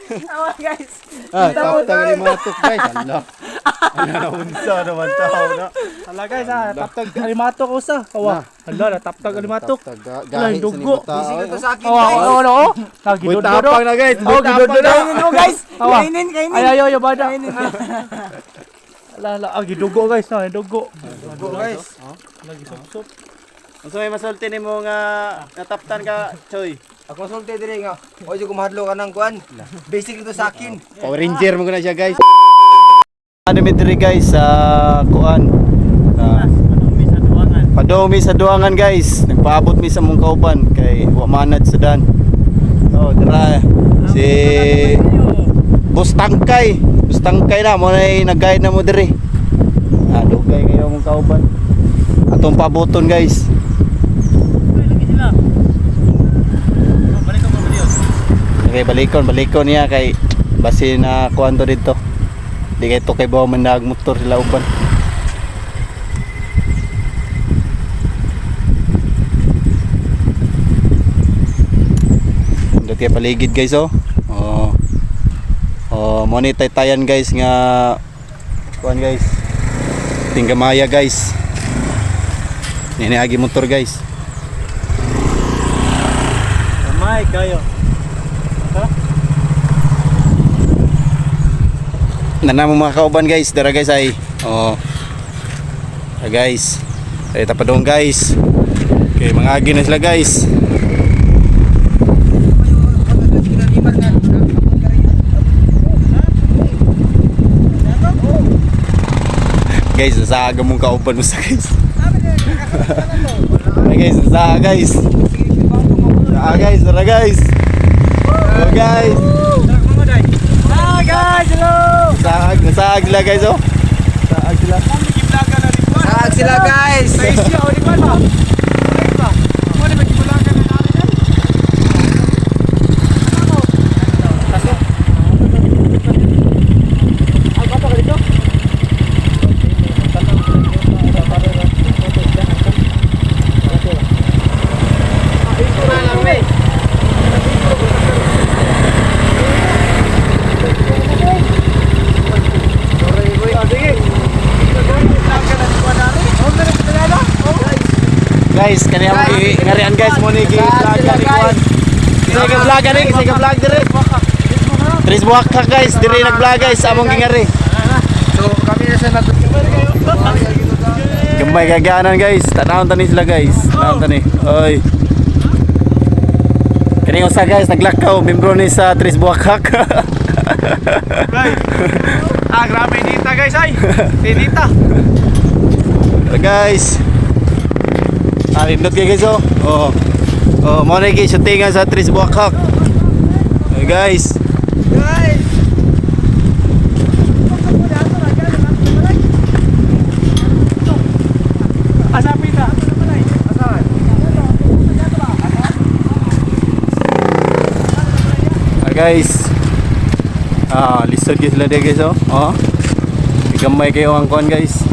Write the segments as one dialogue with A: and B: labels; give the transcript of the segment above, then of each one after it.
A: Awa, guys.
B: Ah, taptag alimatok, guys. Ala. Ala, unsa naman tao na.
C: Hala guys, ah, taptag alimatok usa. Awa. Hala, nataptag alimatok.
B: Taptag
C: Wala,
B: gahi sa
C: dugo.
B: ni tao.
D: Bisig na to sa akin,
C: Awa,
D: guys.
C: awa, awa, oh.
B: Boy,
C: Nagidoddo.
B: tapang na, guys.
C: Oh,
B: Boy, tapang
C: gidodo
B: na.
A: Kainin mo, guys.
C: Awa.
A: Kainin, kainin.
C: Ay, ay, ay, bada. Hala, hala, ah, gidugo guys, no, gidugo.
D: Go, guys.
C: Lagi sup-sup.
B: Unsa may masulti nimo nga nataptan ka, Choy?
D: Ako sulti diri nga. Oy, jud kumahadlo ka ng kuan. Basic na to sa akin.
B: Power Ranger mo na siya, guys. Ano mi diri, guys, sa kuan. Padumi sa duwangan, guys. Nagpaabot mi sa mong kauban kay wa manad sa dan. Oh, dira si Boss Tangkay. Boss Tangkay na mo na nag-guide na mo diri. Ah, dugay kayo mong kauban. Atong pabuton, guys. Okay, balikon, balikon niya kay basi na kuan to dito. Di kay to kay bawa man nagmotor sila uban. Indot kay paligid, guys, oh. Oh. Oh, mo ni taytayan, guys, nga kuan, guys. Tinggamaya, guys. Nini agi motor, guys.
C: Kamay kayo.
B: Nana mo mga kauban, guys, dara, guys, ay. Oh. Ah, guys. Ay tapadong, guys. Okay, mga agi na sila, guys. Guys, nasa aga mong kauban mo sa, guys. Ay, guys, nasa aga, guys. Nasa guys, dara, guys. Oh, guys.
C: Ah, guys, hello.
B: Nasa aga sila, guys, oh. Nasa aga sila.
D: Saag sila, guys.
C: Siya, o di ba ba?
B: Guys, kaniya mo ngarian, guys, mo ni gi vlog ni kuan. Isa ka vlog ani, isa ka vlog dire. Tres buwak ka, guys, dire nag-vlog, guys, among gingari.
D: So kami na sa nag
B: Gamay kaganan, guys. Tanawon tani sila, guys. Tanawon tani. Oy. Kani usa, guys, naglakaw membro ni sa Tres Buwakak.
C: Ah, grabe inita, guys, ay. Inita.
B: Tara, guys. Ah, lindot kay, guys, oh. Oh. Oh, mo ni gi shootingan sa Tres Buwakak. Oy, guys.
D: Guys.
C: Asapin na.
B: Ah, guys. Ah, lisod gyud sila dia, guys, oh. Oh. Gamay kayo ang kuan, guys.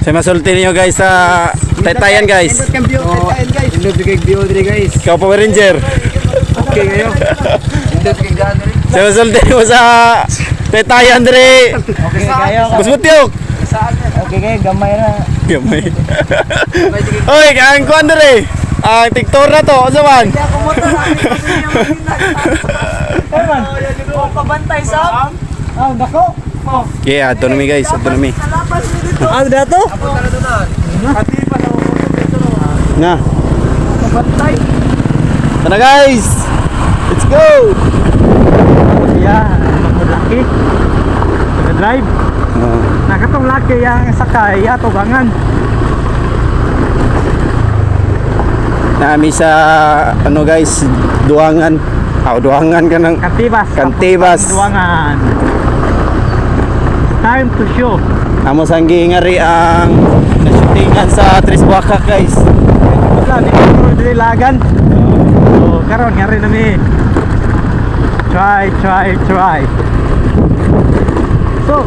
B: Sa masulti niyo, guys, sa taytayan, guys.
D: Oh, indot kay view diri, guys.
B: Ikaw, Power Ranger.
D: Okay kayo. Indot kay daan diri.
B: Sa masulti mo sa taytayan dire.
D: Okay kayo.
B: Boss Butiok.
A: Okay, kayo, gamay na.
B: Gamay. Oy, ang kuan dire. Ang tiktor na to, unsa man?
A: Kaya ako motor, Oh, pabantay sa.
C: Ah, nako.
B: Yeah, ato na mi, guys, ato na mi.
A: Nalapas mi dito. Ah, dato?
B: Na.
A: Pabantay.
B: Tara, guys. Let's go.
C: Yeah, laki. Drive.
B: Oh.
C: Nakatong laki yang sakay ato gangan.
B: Nami sa ano, guys, Duangan. Ah, Duangan ka ng
C: Kantibas.
B: Kantibas.
C: Duangan. Time to show.
B: Amo sanggi ngari ang nashootingan sa Tres Buwakak, guys.
C: Wala, di ko dili lagan. So, karon ngari na mi. Try, try, try. So,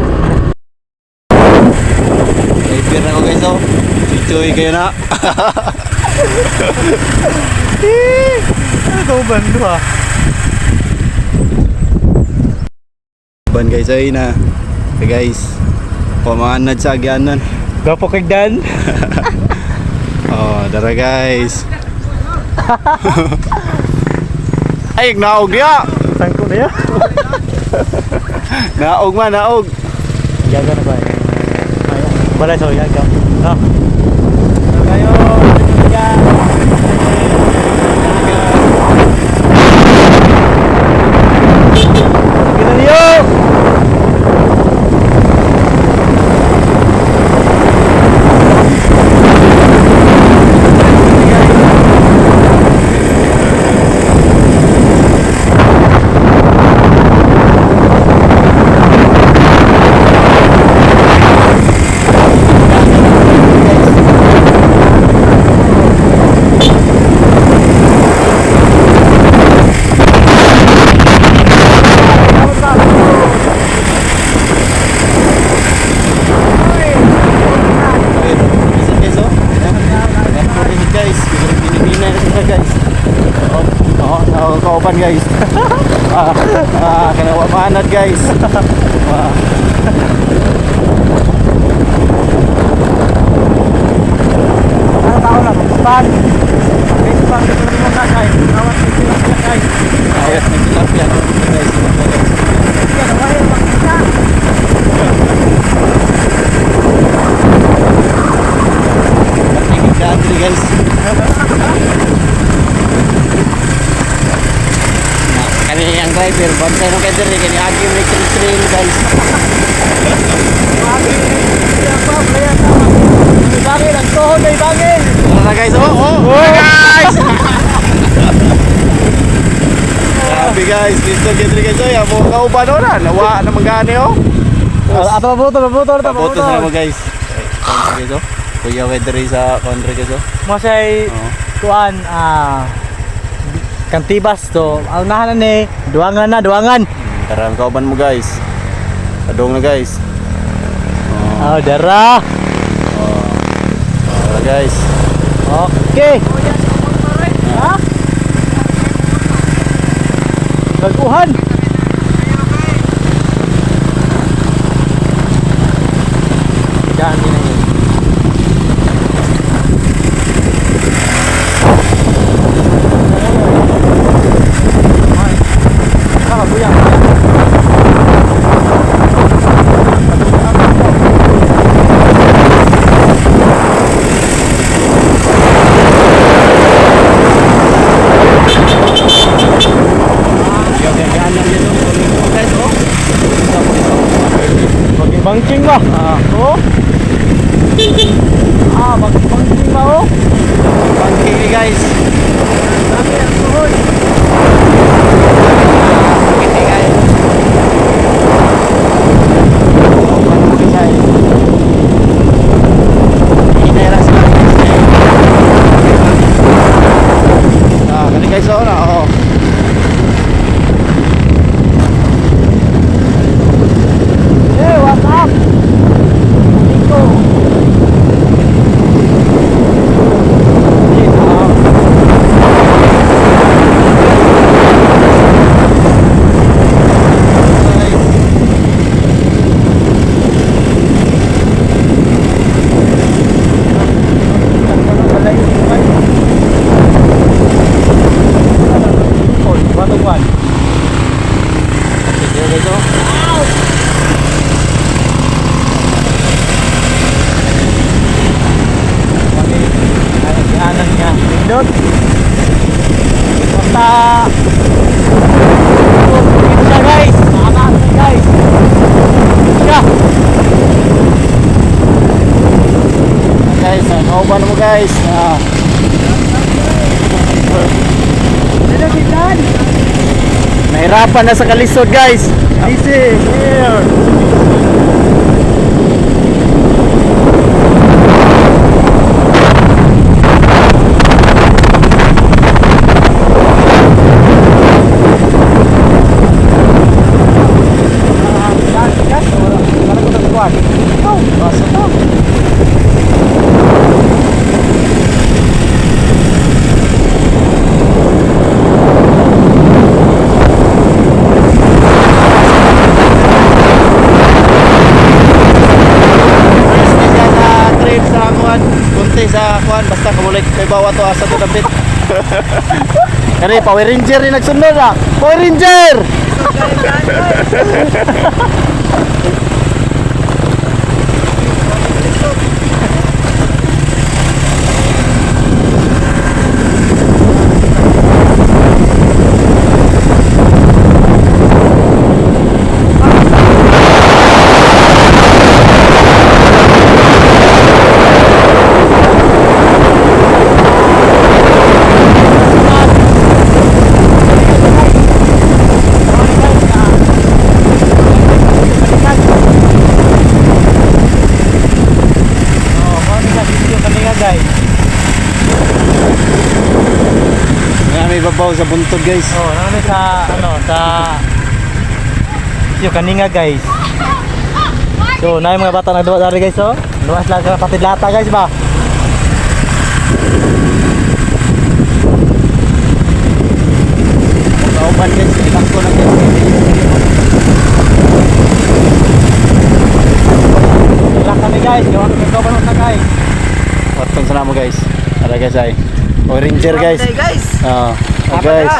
B: Driver na ko guys oh. Chuy kayo na.
C: Ano kauban do ah?
B: Ban guys ay na. Okay, guys. Pamanad sa agyanan.
C: Gapo kay Dan.
B: Oh, dara guys. Ay, naog ya.
C: Tangko na ya.
B: Naog man, naog.
C: Yaga na ba? Ay, balay so yaga. Ha. Kayo, yaga. Kita niyo.
B: Listen guys oh. Ayan, guys. Binibina na sila guys. Oh, oh, oh, kauban guys. Ah, ah, kana wa maanad guys. Ah.
C: Ano tao na pan. Facebook dito na mo kakay. Awat sila sila kay.
B: Ayos, may tilapia guys.
A: Yan, wala makita.
B: Matigig ka diri guys. Na, kani ang driver, bantay nung kay diri kani agi may trail guys.
A: Bangin, ang tuhod ay bangin.
B: Tara guys, oh, oh, oh guys. Grabe guys, dito diri guys, oy, amo kauban na, nawa na gani oh.
C: Ato mabuto, mabuto, mabuto.
B: Paboto sa mo guys. Ay, kontra guys oh. Kuya weather sa kontra guys oh.
C: Mo say
B: Oo.
C: kuan ah Kantibas to. Ang unahan na ni, duwangan na, duwangan.
B: Tara ang kauban mo guys. Adong na guys.
C: Oh, dara.
B: Oh. Tara guys.
C: Okay. Ha? Baguhan. Daan din na yun. Ay. Ah, buya.
B: Guys oh.
C: Bangking ba? Ah. Oh. Ah, bangking ba oh?
B: Bangking ni guys. Bangking guys. Kauban mo guys. Hinay ra sila guys. Ah, kani guys oh na oh.
A: Hey, what's up? Nico.
B: Guys. Sige guys oh.
C: Anan niya. Pindot. Basta Dito siya guys. Nakataas na guys. Siya.
B: Guys, ang kauban mo guys. Ah. Nahirapan na sa kalisod guys.
C: Easy. Here.
B: kuan basta kamulay kay bawa to asa to dapit. Kani Power Ranger ni nagsunod ah. Power Ranger.
C: Oh, mao ni sa video kami nga, guys.
B: Nga may babaw sa buntod, guys.
C: Oh, nami sa ano sa yo kaninga, guys. So, na yung mga bata nagduwa dari, guys, oh. Luwas lang sa patid lata, guys, ba.
B: Kauban, guys, ilang ko na, guys.
C: Wala kami, guys, gawa kami kauban sa, guys.
B: Watong sa namo, guys. Ara, guys, ay. Power Ranger, guys.
D: Grabe, guys.
B: Oh, oh guys.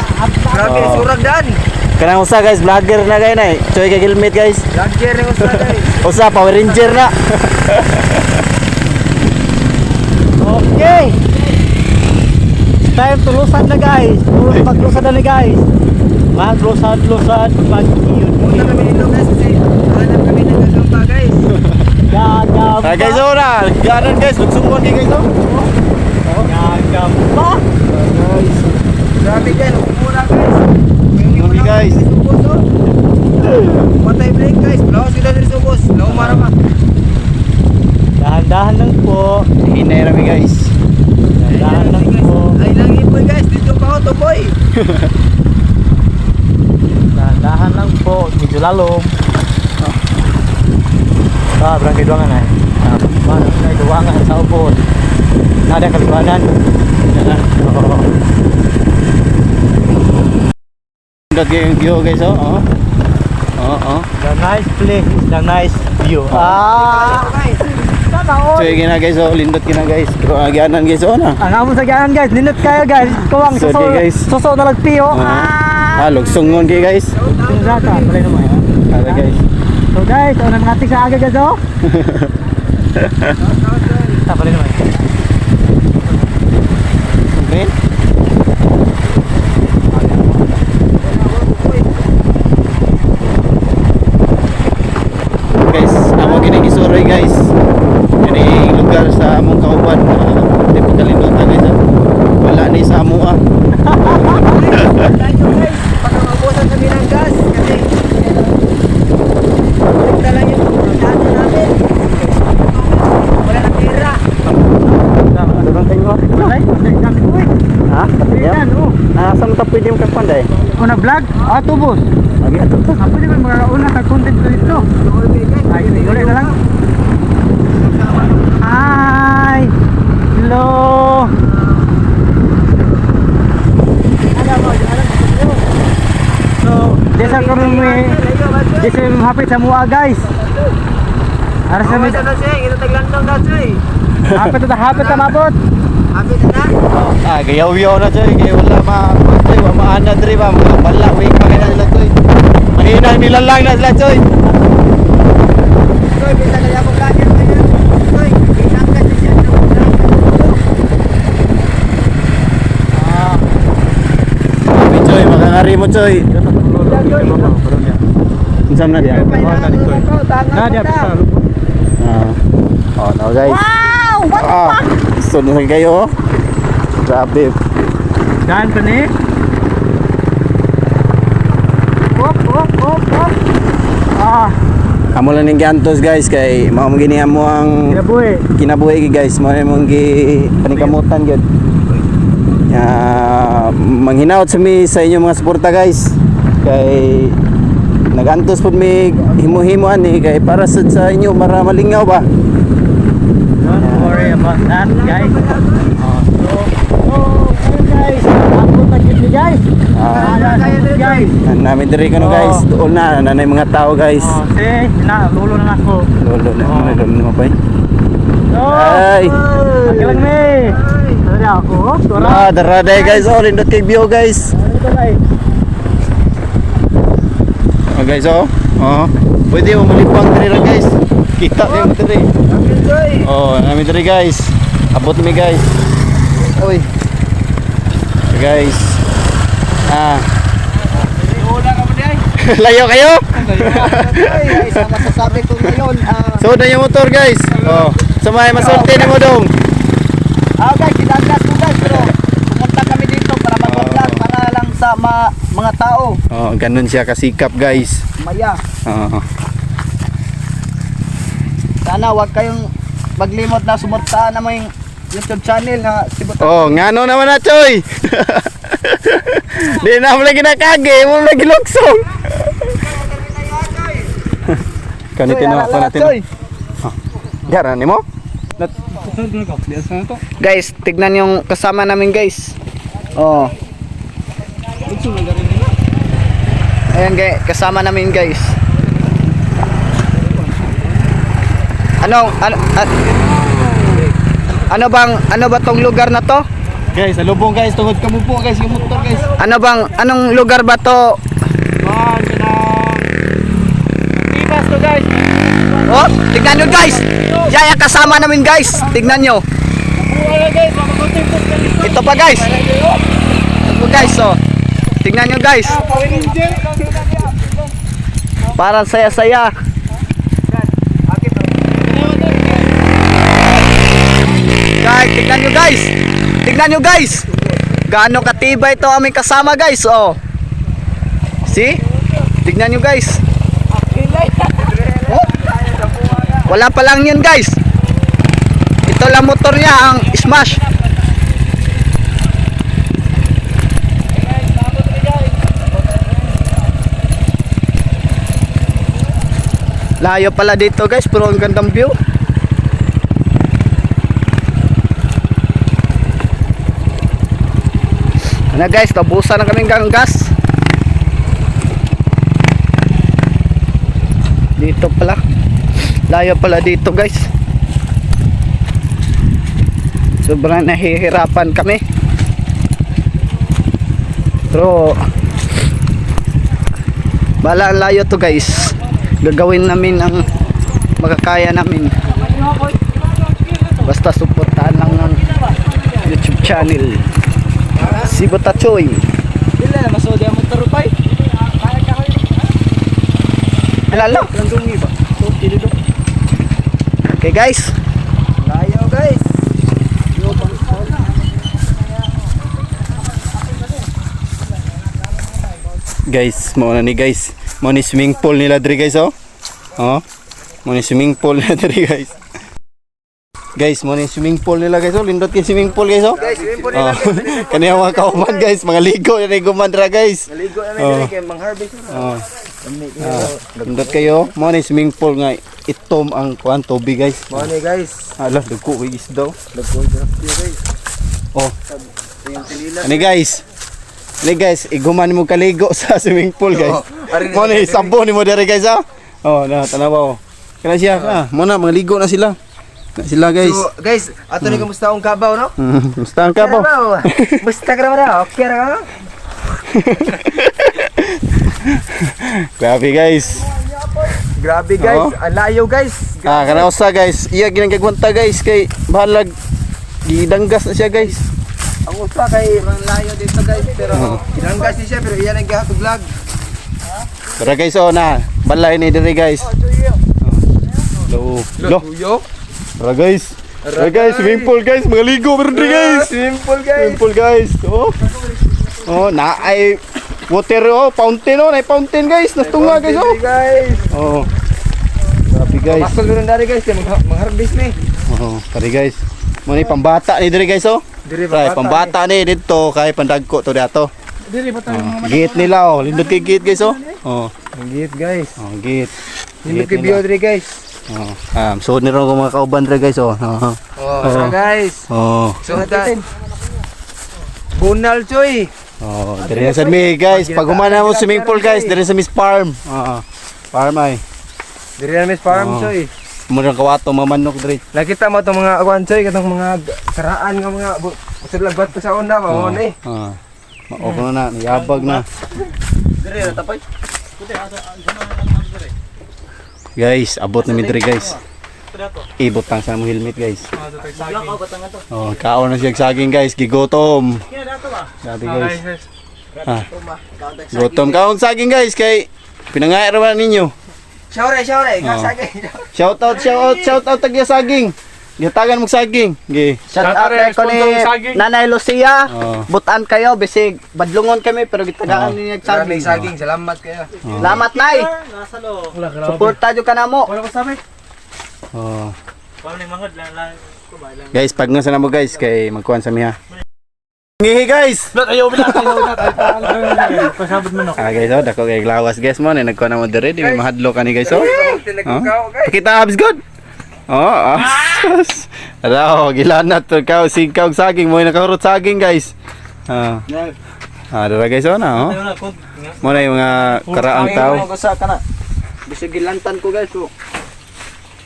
D: Grabe,
B: Oh.
D: surag dan.
B: Kanang usa, guys, vlogger na gay na. Choy kay helmet, guys.
D: Vlogger ni usa, guys.
B: Usa Power Ranger na.
C: Okay. Time to lusad na, guys. Paglusad na ni, guys. Maglusad, lusad, pag yun.
D: Punta kami dito, guys, kasi hanap kami ng gagamba, guys.
C: Gagamba.
B: Ah, guys, oh na. Ganan, guys, lugsungkon kay, guys, oh.
C: Gagamba.
B: Guys.
D: Grabe, guys, umura, guys.
B: Yun, guys.
D: Subos, oh. Patay break, guys. Lawa sila diri subos. Lawa mara pa.
C: Dahan-dahan lang po.
B: Hinay rami, guys.
C: Dahan-dahan lang po.
D: Ay lang ipoy, guys. Dito pa ako to, boy.
C: Dahan-dahan lang po. Medyo lalom. Ah, barangay Duangan ay. Ah, barangay Duangan sa ubod. Nada kaliwanan. Oo.
B: Dot yung view, guys, oh. Oh. Oh, oh.
C: The nice place is the nice view. Ah!
D: Guys.
C: Sana all.
B: Choy gina, guys, oh, lindot gina, guys. Pero agyanan, guys, oh na.
C: Ang amon sa gianan, guys, nindot kayo, guys. Kuwang
B: So,
C: suso,
B: okay, guys.
C: suso na lagpiyo.
B: Ah, lugsungon kay, guys.
C: Sinzata, balay naman.
B: Ara, guys.
C: So guys, unang natin sa aga, guys, oh. Ta, balay naman.
B: Okay. Guys, amo gini gisuroy, guys. Kani lugar sa among kauban, di pa kalinduta, guys. Ah. Wala ni sa amo ah.
D: Tandaan nyo, guys, baka maubusan kami ng gas kasi balik na lang yung dato namin. Wala na pera.
B: Ha?
C: Ayan, oh.
B: Nasa mo ta pwede mo kapan dai?
C: Una vlog? Ah, tubos.
B: Agi ato ta.
C: Ako di ba mga una ka content ko dito. Ay, ulit na lang. Hi! Hello! So, desa kami may desa may hapit sa mua, guys. Ara sa may
D: Sa siya, ito taglandong na siya.
C: hapit ta hapit ta mabot.
D: Hapit na.
B: Ah, gayaw-yaw na choy kay wala ma choy, wa maana diri ba mga bala wing pa kay sila, choy. Mahina nilalang na sila, choy.
D: Soy, bisa kaya ako vlogger ngayon. Soy, kinangkat siya ng vlog.
C: Ah,
B: Grabe, choy, makangari mo, choy. Unsa man na diya?
C: Na dia bisa.
B: Ah. Oh, no, guys. Wow, what the fuck? Sunod na kayo, oh. Grabe.
C: Dan pa ni. Op, op, op, op. Ah,
B: Amo lang ning giantos, guys, kay mao man gini amo ang
C: kinabuhi.
B: kinabuhi gi, guys, mao ni mong gi paningkamutan gyud. Ya, manghinaot sa mi sa inyong mga suporta, guys. Kay nagantos pud mi himo-himo ani kay para sad sa inyo para malingaw ba.
C: Don't worry about that, guys. Oh, so, oh, ayun, guys. Ako tagit ni, guys.
B: Ah.
C: Guys.
B: Namin diri kuno, guys. Duol na nanay mga tao, guys.
C: Oh, see, na lulo na ako.
B: Lolo na,
C: Oh.
B: lolo na mapay. Ay.
C: Kalang me. Sorry ako. Tura.
B: Ah, dara day guys, oh, lindot kay view, guys.
C: Ito guys.
B: Oh guys, oh. Oh. Pwede mo malipang diri ra, guys. Kita kayo mo diri. Oh, nami diri, guys. Abot mi, guys. Oy. Guys. Ah. Layo kayo?
A: Ay, sa masasabi ko ngayon,
B: So na yung motor, guys. Oh. Sa may masulti nimo dong.
A: Guys, sinaglas ko, guys, pero pumunta kami dito para mag-vlog, para lang sa mga tao.
B: Oh, ganun siya kasikap, guys.
A: Maya,
B: Oh.
A: sana wag kayong maglimot na sumortahan na may YouTube channel na si Buta.
B: Oh, ngano naman na, Choy. Di na mo lagi nakagi, mo lagi luksong. Kani
A: Choy,
B: tinawa
A: ala
B: pa
A: na,
B: natin.
A: Choy.
B: Gara nimo?
A: Guys, tignan yung kasama namin, guys. Oh. Ayan guys, kasama namin, guys. Ano ano ano bang ano ba tong lugar na to?
B: Guys, salubong, guys, tungod kamo po, guys, yung motor, guys.
A: Ano bang anong lugar ba to?
C: Man, kanang Tibas to, guys.
A: Oh, tignan nyo, guys. Yan yung kasama namin, guys. Tignan nyo.
C: Wala, guys, makakontent.
A: Ito pa, guys. Ito pa, guys, oh. Tignan nyo, guys. Parang saya-saya. Guys, tignan nyo, guys. Tignan nyo, guys. Gaano katibay ito aming kasama, guys, oh. See? Tignan nyo, guys. Oh. Wala pa lang yun, guys. Ito lang motor niya ang smash. Layo pala dito, guys, pero ang gandang view. Ano guys, tabusan na kaming ganggas. Dito pala. Layo pala dito, guys. Sobrang nahihirapan kami. Pero bala ang layo to, guys. Gagawin namin ang makakaya namin. Basta suportahan lang ng YouTube channel. Si Butachoy.
C: Dili na masudi ang motor pay.
A: Alala. Okay, guys.
D: Layo, guys.
B: Guys, mao na ni, guys. Mao ni swimming pool nila diri, guys, oh. Oh. Mao ni swimming pool nila diri, guys. Guys, mao ni swimming pool nila, guys, oh. Lindot kay swimming pool, guys, oh.
D: Guys, swimming pool
B: Oh.
D: nila, guys.
B: Kaniya mga kauban, guys, mga ligo na gumandra, guys.
D: Naligo na
B: Oh.
D: diri kay mang-harvest na.
B: Oh. Ah, lindot kayo. Mao ni swimming pool nga itom ang kuan tubig, guys.
D: Mao ni, guys.
B: Ala, dagko kay isda, oh.
D: Nagko guys.
B: Oh,
D: Yung tilila.
B: ani guys. Ani guys, iguman mo kaligo sa swimming pool, guys.
D: Oh, ari-
B: Mo ni sabon nimo diri, guys, ah. Oh, na tanawa, oh. Kana siya, ah, mo na mga ligo na sila. Na sila, guys.
D: So, guys, ato ni kamusta ang kabaw, no?
B: Musta ang kabaw?
D: Basta ka naman, ah. Okay ra ka?
B: Grabe, guys.
D: Grabe, guys,
B: Oo.
D: ang layo, guys.
B: Ah, kana usa, guys. Iya ginagagwanta, guys, kay bahalag gidanggas na siya, guys.
D: Ang usa kay
A: Ang layo dito, guys, pero
D: Ginanggas ni siya pero iya nang gihatog vlog.
B: Tara guys, oh na. Balay ni diri, guys. Lo. Lo.
D: Tuyo.
B: Tara guys. Tara guys, swimming pool, guys, mga ligo meron diri, guys.
D: Simple, guys.
B: Swimming pool, guys. Oh. Oh, na ay water, oh, fountain, oh, na fountain, guys. Nastunga, guys, oh.
D: Diri, guys.
B: Oh. Grabe, guys.
D: Pasol meron dari, guys, kay mang-harvest ni.
B: Oh, tari guys. Mo ni pambata ni diri, guys, oh.
D: Diri
B: Try pambata ni dito kay pandagko to dato.
C: Dili pa tayo
B: Oh, gate nila, oh, lindot kay gate, guys, oh. Oh,
D: Ang gate, guys.
B: oh gate.
D: Nindot
B: Gate
D: kay
B: nila.
D: bio diri, guys.
B: Oh, so ni ron ko mga kauban diri, guys, oh. Oh.
D: Oh, so guys.
B: Oh.
D: So ta. Bunal choy.
B: Oh, diri na sa mi, guys. Pag humana mo swimming pool, guys, diri sa Miss Farm. Oo. Farm ay.
D: Diri na miss farm
B: Oh.
D: choy.
B: Murang kawato mga manok diri.
D: Nakita mo itong mga kuan, Choy, katong mga karaan nga mga sulagbat pa sa una, mao na eh.
B: Ah. Maok na na, niyabag na.
A: Dire na tapay.
B: Guys, abot na mi diri, guys. Ibot tang sa among helmet, guys. Oh, kaon na siya saging, guys, gigotom. Grabe, guys. Ah. Gutom kaon saging, guys, kay pinangay ra ba ninyo?
D: Siyore, siyore,
B: Oo.
D: kasagay.
B: Shout out, shout out, shout out tagya saging. Gihatagan mo saging. Gi.
A: Shout out kay ko ni Nanay Lucia.
B: Oh.
A: Butan kayo bisig badlungon kami pero gitagaan niya
D: Saging,
A: saging.
D: saging, salamat kayo.
A: Salamat, Nay.
C: Nasa lo.
A: Suporta jud ka namo.
C: Wala ko sabi.
B: Oh.
C: Wala ni mangod lang lang. Kumain lang.
B: Guys, pag nga sana mo, guys, kay magkuhan sa miha. Ngihi, guys.
C: Ayaw bila ayaw na. Pasabot manok.
B: Ah, guys, oh, dako kay lawas, guys, mo ni nagkuhan na mo diri, di may mahadlo kani, guys, oh.
D: Tinagkukaw, guys.
B: Pakita abs good. Oh, ah. Ala, oh, gilanat to ka singkaw og saging mo nakahurot saging, guys. Ah. Ah, dara, guys, oh na oh.
C: Ayaw na kung
B: Mo na yung mga karaang tao.
A: Gusa ka na. Bisig gilantan ko, guys. Oh.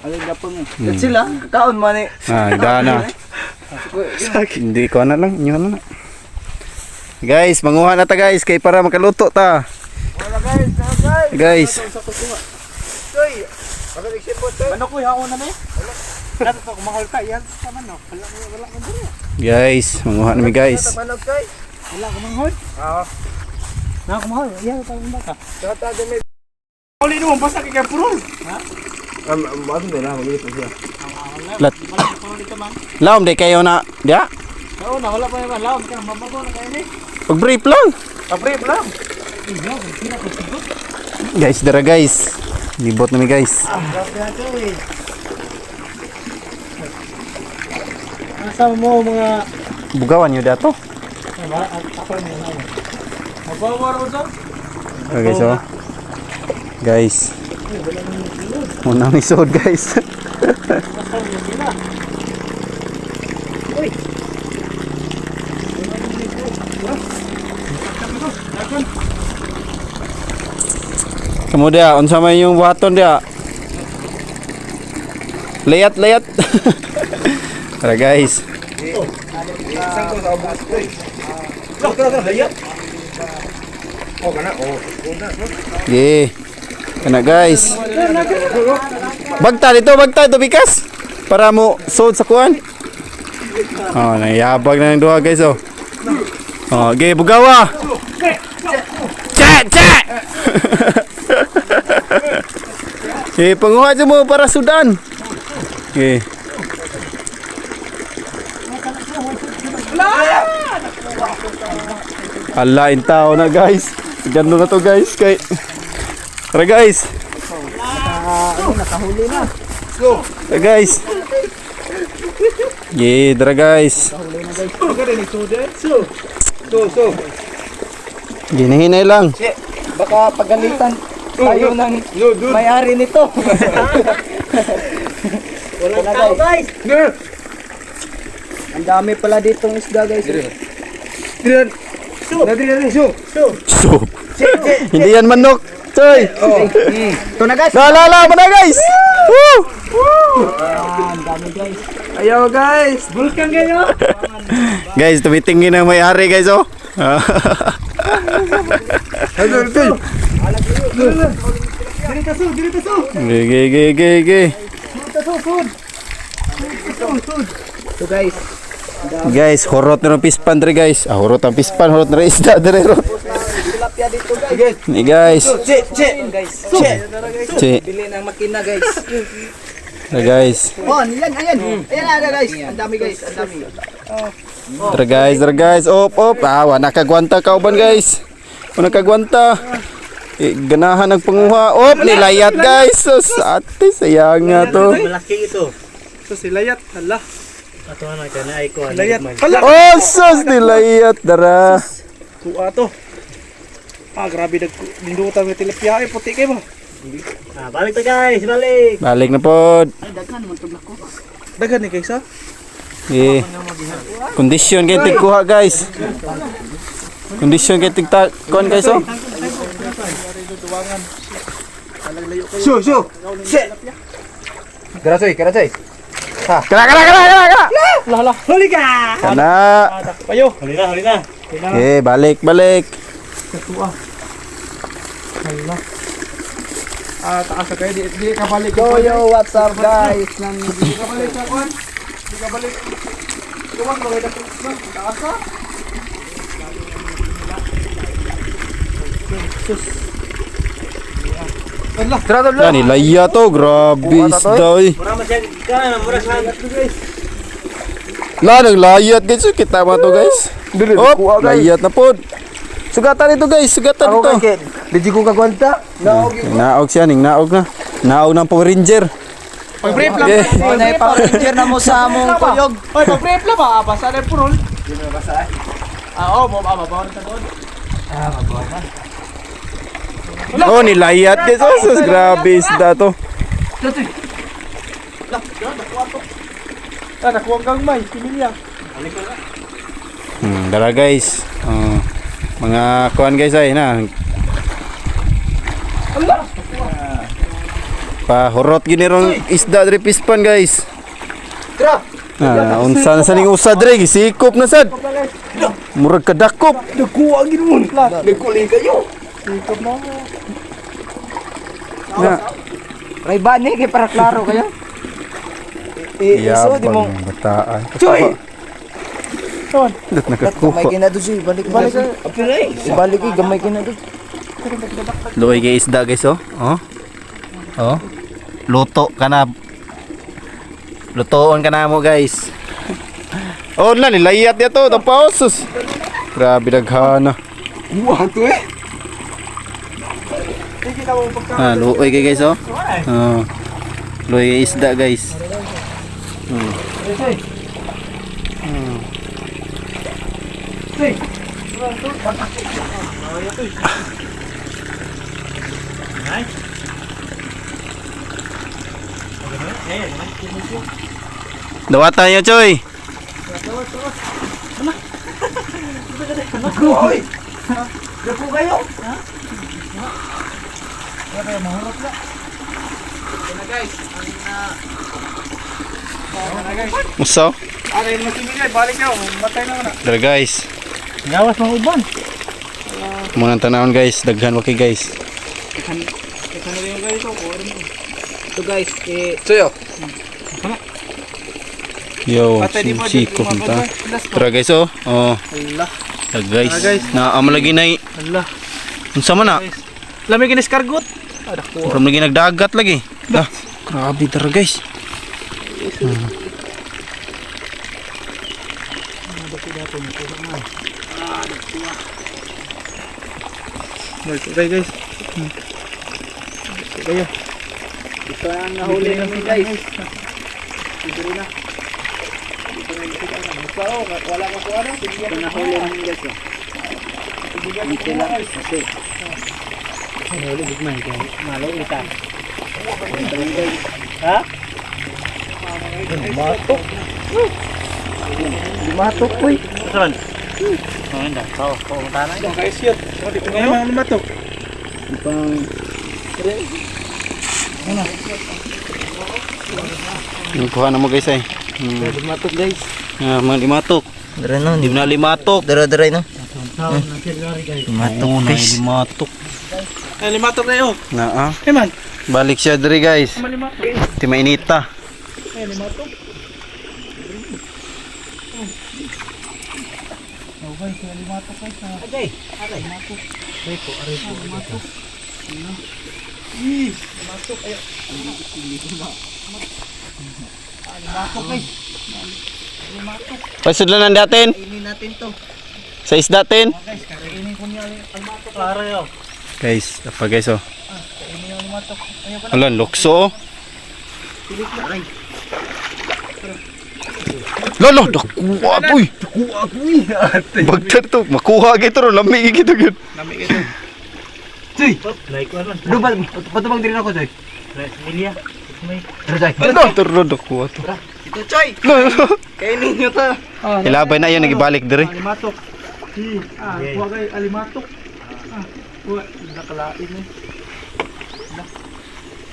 A: Alin gapon mo. Sila kaon man eh.
B: Ah, dana. Hindi ko na lang, inyo na lang. Guys, manguha na ta, guys, kay para makaluto ta.
D: Wala, guys, wala, guys.
B: Guys,
D: Choy, pag-example, Choy.
C: Manok ko haon na ni. Dato to kumahol ka yan sa manok. Wala wala man diri.
B: Guys, manguha na mi, guys.
D: Manok, Choy.
C: Wala ko manghol.
D: Oo.
C: Na kumahol. Iya ta mo baka.
D: Shout out din.
C: Uli mo basta kay purol. Ha?
D: Ano na, mabilis na siya.
B: Lat. Laom di kayo na, dia.
C: Oo na wala pa yaman laom ka mabago na kayo ni.
B: Pag brief lang.
C: Pa-brief lang.
B: Guys, dara, guys. Libot na mi, guys.
C: Nasa mo mga
B: Bugawan niyo dato.
C: Ako ni na. Mabawar mo sa?
B: Okay, so guys. Unang isod, guys. Kamu dia, unsa may yung buhaton dia? Layat, layat. Tara, guys.
D: Isang ko sa ubos, Choy. Tara, tara, hayat. Oh, kana, oh.
B: Ye. Kana, guys. Bagta dito, bagta ito bikas. Para mo sold sa kuan. Oh, nayabag na ng duha, guys, oh. Oh, ge bugawa. Che, che. Eh, panguha dyan mo para Sudan. Okay. Ala, in tao na, guys. Ganun na to, guys, kay. Tara, guys.
A: Nakahuli na.
B: Tara, guys. Yeah, tara, guys.
D: So, so.
B: Ginihinay lang.
A: Baka pagalitan tayo ng may-ari nito. Walang tao, guys. Ang dami pala ditong isda, guys.
D: Dire. Dali, dali, so.
B: So, hindi yan manok. Choy.
A: Ito na, guys.
B: La la la, mana, guys. Woo!
A: Ang dami, guys.
D: Ayaw, guys.
C: Bulkan kayo.
B: Guys, tumitingin ang may-ari, guys, oh.
D: Ito, ito.
C: Diri ta su, diri ta su.
B: Ge ge ge ge ge.
C: Diri ta su, sud. Sud, sud.
A: Ito, guys.
B: Guys, horot na ng pispan dre, guys. Ah, horot ang pispan, horot na rin isda dre. Horot.
A: Tilapia dito, guys.
B: Ni, guys.
D: Che, che.
A: Guys.
B: Che.
A: Bili ng makina, guys.
B: Tara, guys.
A: Oh, yan, ayan. Ayan, ayan, guys. Ang dami, guys. Ang dami.
B: Tara, guys, tara, guys. Op, op. Ah, wala kagwanta kauban, guys. Wala kagwanta. Eh, ganahan ang panguha. Op, nilayat, guys. Sus, ate, sayang nga to.
C: Malaki ito.
E: So sila yat, hala.
C: Ato na kana ay ko.
E: Layat. Hala.
B: Oh, sus, nilayat. Dara.
E: Kuha to. Ah, grabe nag nindutan nga tilapia ay puti kay mo.
C: Ah, balik ta, guys, balik.
B: Balik na pod.
A: Ay, daghan man tugla ko.
E: Daghan ni kaysa.
B: Eh. Kondisyon kay tigkuha, guys. Kondisyon kay tigta kuan, guys, oh.
D: So, so. Che. Dara soy, kara soy.
B: Kana kana kana kana kana.
E: Lah lah. Huli ka.
B: Kana.
E: Payo. Huli na, huli na.
B: Okay, balik balik.
E: Katua. Hala. Ah, taas ka kayo. Di ka balik.
A: Yo, yo, what's up, guys?
E: Di ka balik sa kwan. Di ka balik. Kuwan ba kayo taas ka? Sus.
D: Tara tol.
B: Yan, ilaya to. Grabe isda oy. La, naglayat guys. Oh, kita ba to, guys?
D: Dili,
B: Oh,
D: kuha, guys.
B: layat na pod. Sugatan ito, guys, sugatan
D: Ako
B: ito.
D: kay Di ko kagwanta. Naog.
B: Naog siya, ning naog na. Naog ng Power Ranger.
E: Pag-brief lang.
B: Okay.
A: Oh, naipa-ranger na mo sa among kuyog.
E: Oy, pag-brief lang ba? Basa na yung purol. Di mo nabasa eh. Ah, oh, mabawa na sa doon.
B: Oh, nilayat guys. Oh, sus, grabe isda to.
E: Ah, nakuha ang gangmay, similya.
B: Dara guys. Oh, mga kuan guys ay na. Pahurot gini rong isda diri pispan, guys.
D: Tara.
B: Ah, unsa na sa ning usa diri gisikop na sad. Murag kadakop.
D: Nakuha gid mo. Nagkuli kayo.
E: Sikop mo.
B: Na.
A: Ray bani kay para klaro kayo. Iso di mo.
B: Yabang bataan.
D: Choy.
B: Dat nakakuha.
A: Gamay kina do siya, balik balik. Ibalik eh, gamay kina do.
B: Luoy kay isda guys, oh. Oh. Oh. Luto ka na. Lutoon ka na mo, guys. Oh, na nilayat niya to, tapaosos. Grabe daghana.
D: Kuha to eh.
B: Ah, luoy kay guys, oh. Oh. Luoy kay isda, guys. Dawatan niyo, Choy.
D: Hoy. Nakuha kayo.
B: Usaw.
E: Ah, kayo naman similya, balik na. Matay na na.
B: Dara guys.
C: Gawas mga uban.
B: Munang tanawon guys, daghan wa kay guys.
A: Ito guys, eh
D: Soyo.
B: Yo,
E: Patay di mo,
B: sikop
E: di mo,
B: ta. Tara guys, oh. Oh.
E: Hala.
B: Tara guys.
E: Tara, guys.
B: Na amo lagi nay.
E: Hala.
B: Unsa man na?
E: Lamig ginis kargot. Ah, nakuha.
B: From lagi nagdagat lagi. Ah, grabe tara guys.
E: Okay guys. Kayo.
A: ito ang nahuli namin, guys.
E: Wala ko kuha na.
A: Ito nahuli namin, guys. Oh. Hindi lang kasi.
C: Huli gugmay kay malo ita.
A: Lumatok uy.
C: Saan? Oh, enda. Kao, kao tanay.
E: Guys, yun. Ngayon mga lumatok.
B: Yung kuha na mo guys ay.
A: Lumatok guys.
B: Ah, mga limatok.
A: Dara no,
B: Di na limatok.
A: dara dara no.
B: Limatok guys. Limatok.
E: Ay, limatok na yun.
B: Na ah.
E: Eh man.
B: Balik siya diri guys.
E: Malimatok.
B: Ti mainita.
E: Ay, limatok.
A: Agay.
B: Pasudlan natin.
A: Kainin natin to.
B: Sa isda tin.
C: Klaro yo.
B: Guys, apa guys oh. Ala, lukso oh. Lolo, nakuha to eh.
D: Kuha ko eh.
B: Bagtar to, makuha gito ro, lami gito gyud.
D: Soy.
C: Like one man.
D: Dubal, patubang diri ako soy.
C: Milya. May
D: Tara soy.
B: Ano, turo nakuha to.
A: Ito choy.
B: Lolo.
A: Kainin nyo to.
B: Ilabay na yun, nagibalik diri.
E: Alimatok. Ah, kuha kayo, alimatok. Ah, kuha. Nakalain eh.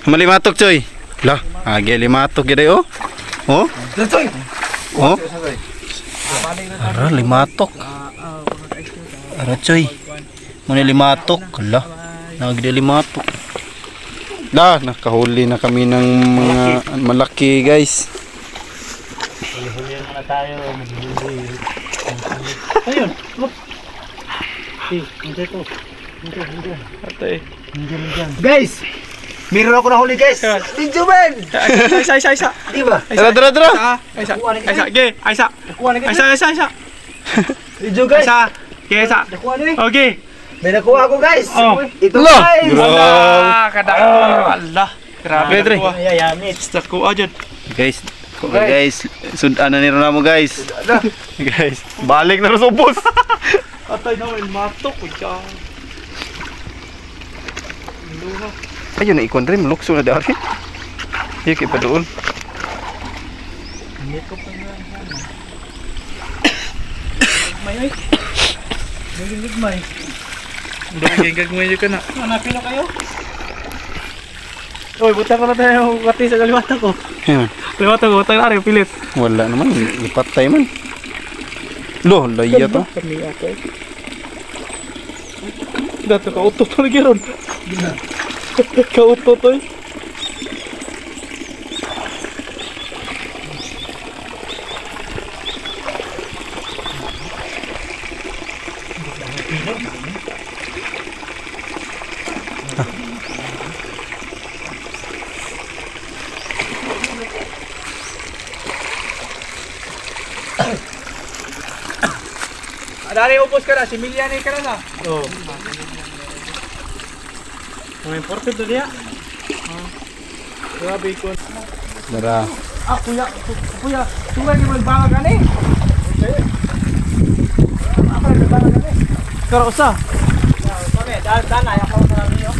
B: Malimatok, Choy. Lah, agi limatok gid oh. Oh. Oh. Ara limatok. Ara choy. Muna limatok. Lah, nagdi limatok. Lah, nakahuli na kami ng mga malaki, guys.
C: Huli-huli na tayo. Maghuli. Ayun. Look. Eh, hindi to. Hindi, hindi.
E: Atay.
C: Hindi rin dyan.
D: Guys! Meron ako nahuli, guys! Medyo man!
E: Isa, isa, isa.
D: Di ba?
B: Tara, tara, tara.
E: Ah, isa. Isa, ge, isa. Isa, isa, isa.
D: Medyo, guys!
E: Isa. Ge, isa.
D: Nakuha na eh!
E: Okay.
D: May nakuha ako, guys!
E: Oh.
D: Ito,
B: Lah!
D: guys!
B: Grabe.
E: Allah, kada. Allah. Grabe.
B: Dre, dre.
E: Nakuha.
C: Ayayamit.
E: Nakuha dyan.
B: Guys, okay, guys, sudan na ni mo, guys. Guys, balik na rin sa ubos.
E: Atay na, matok. Uy, ka.
B: Ayun na ikon rin, lukso na dari. Iya kay pa doon.
E: May ay.
C: May
E: Doon gagawin ka na.
C: Hanapin na kayo. Uy, butang ko na tayo kati sa kaliwata ko.
B: Ayun.
E: Kaliwata ko, butang na rin, pilit.
B: Wala naman, ipatay man. Lo, laya to.
E: Kami ako. Dato ka uto to lagi ron. Ka uto to. Eh. Adari upos ka na, si Milian ka na na.
C: Oo. Mga important to niya.
E: Grabe ko.
B: Dara.
E: Ah, kuya, kuya, tungay ni man banga kani. Karo usa.
C: Kami, dahil sana, ayaw ko sa namin yun.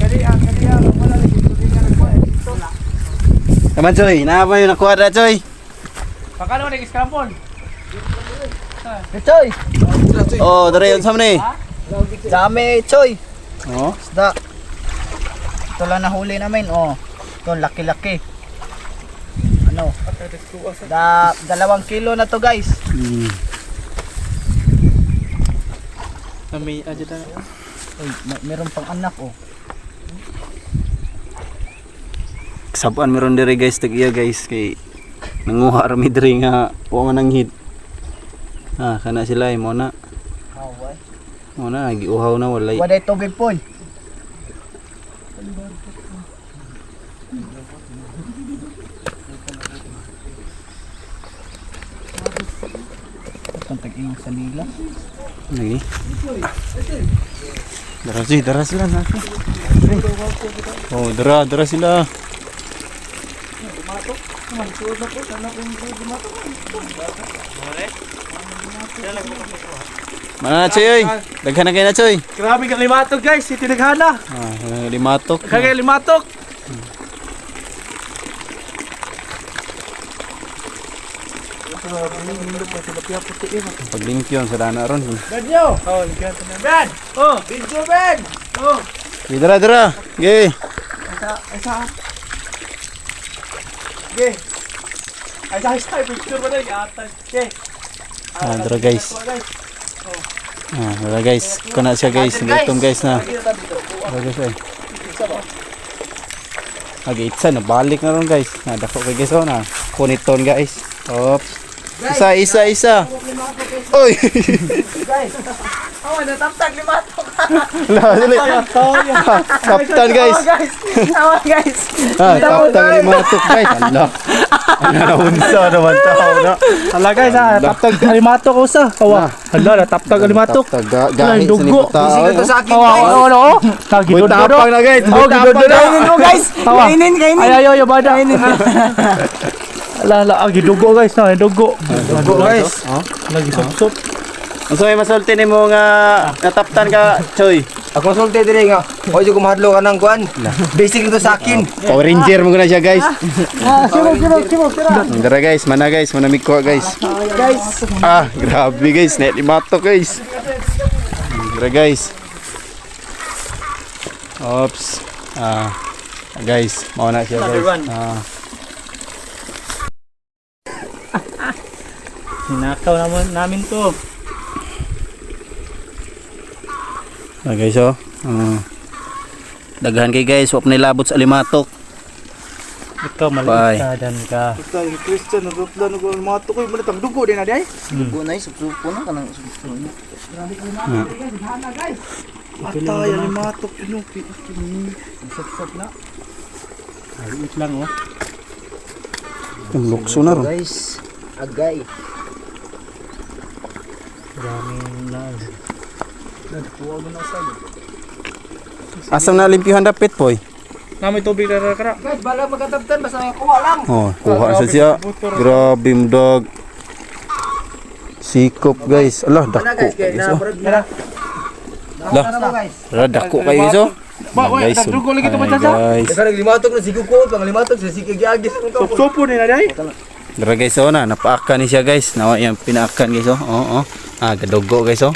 E: Kani ang kani ang wala lagi tubig nga nagkuha. Dito.
B: Naman Choy, naa ba yung nakuha na Choy?
E: Baka naman nag-scramble.
A: Choy!
B: Oh, dara yun sa man eh.
A: Dami, Choy!
B: Oh,
A: Isda. Ito lang nahuli namin, oh. Ito, laki-laki. Ano? 2 kilo na to, guys.
E: Kami aja ta.
A: Uy, meron pang anak, oh.
B: Sabuan meron dire guys, tag iya guys kay nanguha ra mi dire nga wa man ang hit. Ah, kana sila eh, mo na.
A: Haway.
B: Mo na giuhaw na walay.
A: Waday tubig po. Itong tag-inong sa nila.
B: Lagi. Dara si, dara sila na. Oh, dara, dara sila. Mana na, Choy? Oy. Daghan na kayo na, Choy.
E: Grabe ka limatok guys, iti naghana.
B: Ah, limatok.
E: Kagay limatok.
B: Paglingkyon sa dana ron.
D: Ganyo!
E: Oh, ligyan ta na. Ben! Oh,
D: Medyo man!
E: oh.
B: Sige, dara, dara. Ge.
E: Isa, isa. Ge. Ay, isa, isa, picture ba na yung atay. Ge.
B: Ah, dara guys.
E: Guys.
B: Ah, dara guys. Kuna siya guys. Gutom guys na. Dara guys ay. Agi itsa na balik na ron guys. Na dako kay guys oh, na. Kuniton guys. Oops. Isa isa isa. Oy.
A: Oh, nataptag limatok.
B: La dali. Kaptan guys.
A: Guys, tama guys.
B: Ah, kaptan limatok guys. Ala. Ala unsa naman tao na.
E: Hala guys, ah, taptag alimatok usa. Kawa. Hala, nataptag alimatok.
B: Taptag gahi sa
E: dugo.
B: ni tao.
D: Ito sa akin,
E: Kawa,
D: guys!
E: oh, oh, oh.
B: Boy,
E: Tagidod
B: tapang na guys.
E: Oh,
B: Boy, tapang na.
A: Kainin mo guys.
E: Tawa.
A: Kainin, kainin.
E: Ay, ay, ay, bada. Ala, ala, ah, gidugo guys, na, gidugo.
D: Dugo, guys!
B: Oh.
E: Lagi sup-sup.
B: Unsa may masulti nimo nga nataptan ka, Choy?
D: Ako sulti diri nga. Oy, jud kumahadlo ka ng kuan. Basic ito sa akin.
B: Power Ranger mo na siya, guys.
E: Sino, sino, sino, sino.
B: Dara guys, mana guys, manamig ko guys.
A: Guys.
B: Ah, grabe guys, net limato guys. Dara guys. Oops. Ah. Guys, mao na siya,
A: Another
B: guys.
A: one.
B: Ah.
C: Ninakaw naman namin to.
B: Ah, guys, oh. Ah. Daghan kay guys, wa pa nilabot sa alimatok.
C: Ikaw maliit
B: Bye.
C: ka dan ka.
E: Basta yung Christian, nagupla, nagupla, mga tukoy mo na, tangdugo din na di ay.
A: Dugo na supsupo na kanang supsupo.
E: Atay, alimatok, inupi.
C: Sup na. Maliit lang oh.
B: Ang lukso na ron.
A: Guys, agay.
C: Daming na.
B: Asam na limpyuhan dapit, poy.
E: Nami tubig na kara.
A: Guys, bala magkatabtan basta kuha lang.
B: Oh, kuha sa siya. Grabe mo dog. Sikop, guys. Ala, dako guys. Oh. Lah, ala, dako kayo guys oh.
E: Ba, oy,
B: Guys,
E: nagdugo lagi ito
B: ay,
E: ba, Chacha?
B: guys.
D: Naglimatok na siguko, panglimatok sa sigigiagis.
E: Sup-supo din na di ay.
B: Dara guys oh na, napaakan ni siya guys. Nawa yang pinaakan guys oh. Oo, oh. Ah, gadugo guys oh.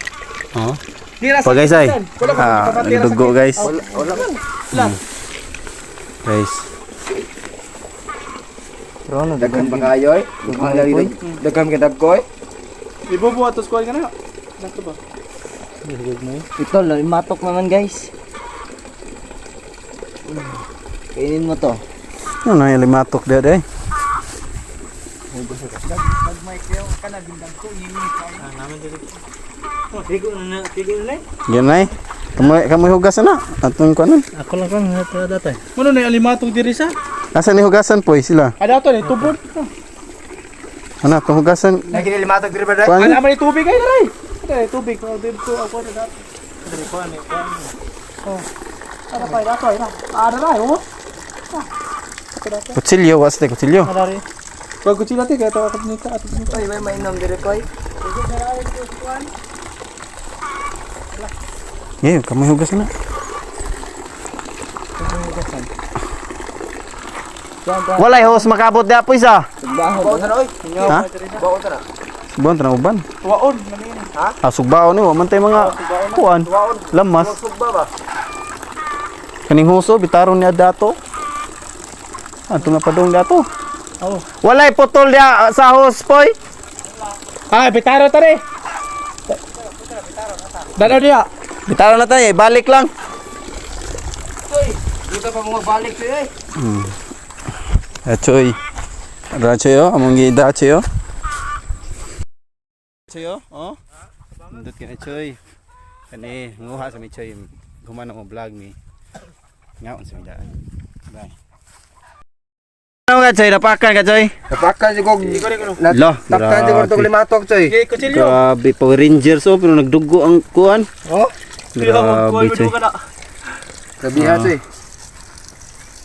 B: Oo.
E: Di na
B: Pa guys ay.
E: Wala ko,
B: Ah,
E: kapatid na
B: nagdugo guys.
D: Wala man.
B: Guys.
D: Daghan pa kayo eh. Daghan ka dagko eh.
E: Ibubo atos kuha ka na. Sakto ba?
A: Ito, limatok naman guys. Kainin mo to.
B: Ano na yung limatok dia day?
C: Oh, tigo na na, tigo na.
B: Yan ay. Kamoy kamoy hugasan na. Atong kuanan.
C: Ako lang kang datay.
E: Mano na yung alimatong diri sa?
B: Asa ni hugasan poy sila?
E: Ada to ni tubod.
B: Ano, atong hugasan.
D: Lagi ni limatok diri ba dai?
B: Kuan.
E: Ana man ni tubig ay daray. Ada ni tubig, oh, dito ako na dato.
C: Diri ko ani ko.
E: Oh. Ada pa dato ay na. Ada na oh.
B: Kutsilyo, was te kutsilyo.
E: Ada ri. Bago sila te kaya tawag nita ato nita.
A: Ay, may mainom dire koy.
B: Ngayon, kamoy hugasan na. Walay hos makabot dia po isa.
D: Baon ta na oy.
B: Ha?
D: Baon ta na.
B: Sugbon tanang uban.
E: Tuwaon namin.
D: Ha?
B: Ah, sugbaon ni wa man tay mga kuan.
D: Tuwaon.
B: Lamas.
D: Sugba ba?
B: Kaning huso bitaron niya dato. Ato na padong dato.
E: Oh.
B: Walay putol dia sa hos poy.
E: Ah, bitaro tare. Dalo dia.
B: Bitaron na tayo, balik lang.
D: Oy, dito pa mga balik to eh.
B: Choy. Ra choy oh, among gida choy oh. Choy oh, oh. Nindot ka na choy. Kani nguha sa mi choy. Human mo vlog mi. Ngaon sa mi daan. Bye. Ano ka choy, napakan ka choy?
D: Napakan si kog.
B: Lah,
D: Taktan si kog
B: grabe.
D: limatok choy.
E: Okay, kutsilyo.
B: Grabe, Power Rangers oh, pero nagdugo ang kuan.
D: Oh,
B: Grabe choy.
D: grabe ha choy.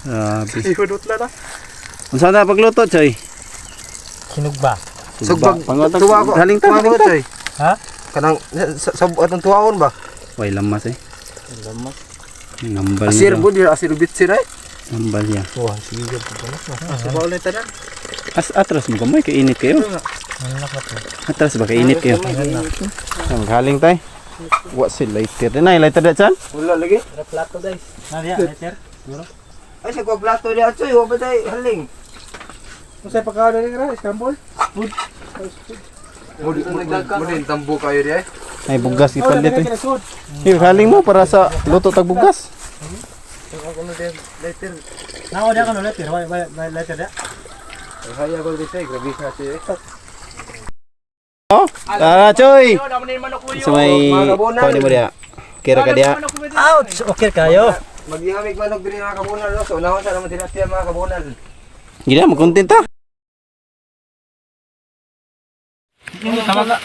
B: Grabe.
E: Ihudot na.
B: Unsa na pagluto choy?
C: Sinugba.
D: Sugbag.
B: Pangotag.
D: Tuwa ko.
B: Haling ta,
D: Tuwa ko
B: haling ta.
D: choy.
C: Ha?
D: Kanang sa atong tuwaon ba?
B: Way lamas eh. Lamas. Nambal
D: Asir
B: niya.
D: bud, asir bitsir ay.
B: Nambal niya.
D: Wah, sige po pala. Subaw na tanan.
B: As atras mo gamay kay init kayo. Atras ba kay init kayo? Ang haling tay. Wa si lighter. Nay lighter da chan?
D: Wala lagi.
C: Plato guys. Nariya, letter.
D: Ay sa kog plato diha choy, wa pa tay haling.
E: Usay pagkaon ni ra, scramble.
D: Mudi tambo kayo diha.
B: Ay bugas gipalit eh.
E: Sud.
B: Hey, haling mo para sa luto tag bugas.
C: Nawa dia kan letter, why why letter dia.
D: Haya ko dito, grabe ka choy.
B: Oh, tara choy.
E: Naman ni manok
B: Sa may kuan mo diha. Kira ka diha.
C: Ouch, okay kayo.
D: Maghihamig manok diri mga kabunal no. So unahon sa naman tilapia mga kabunal.
B: Gina mo content ta.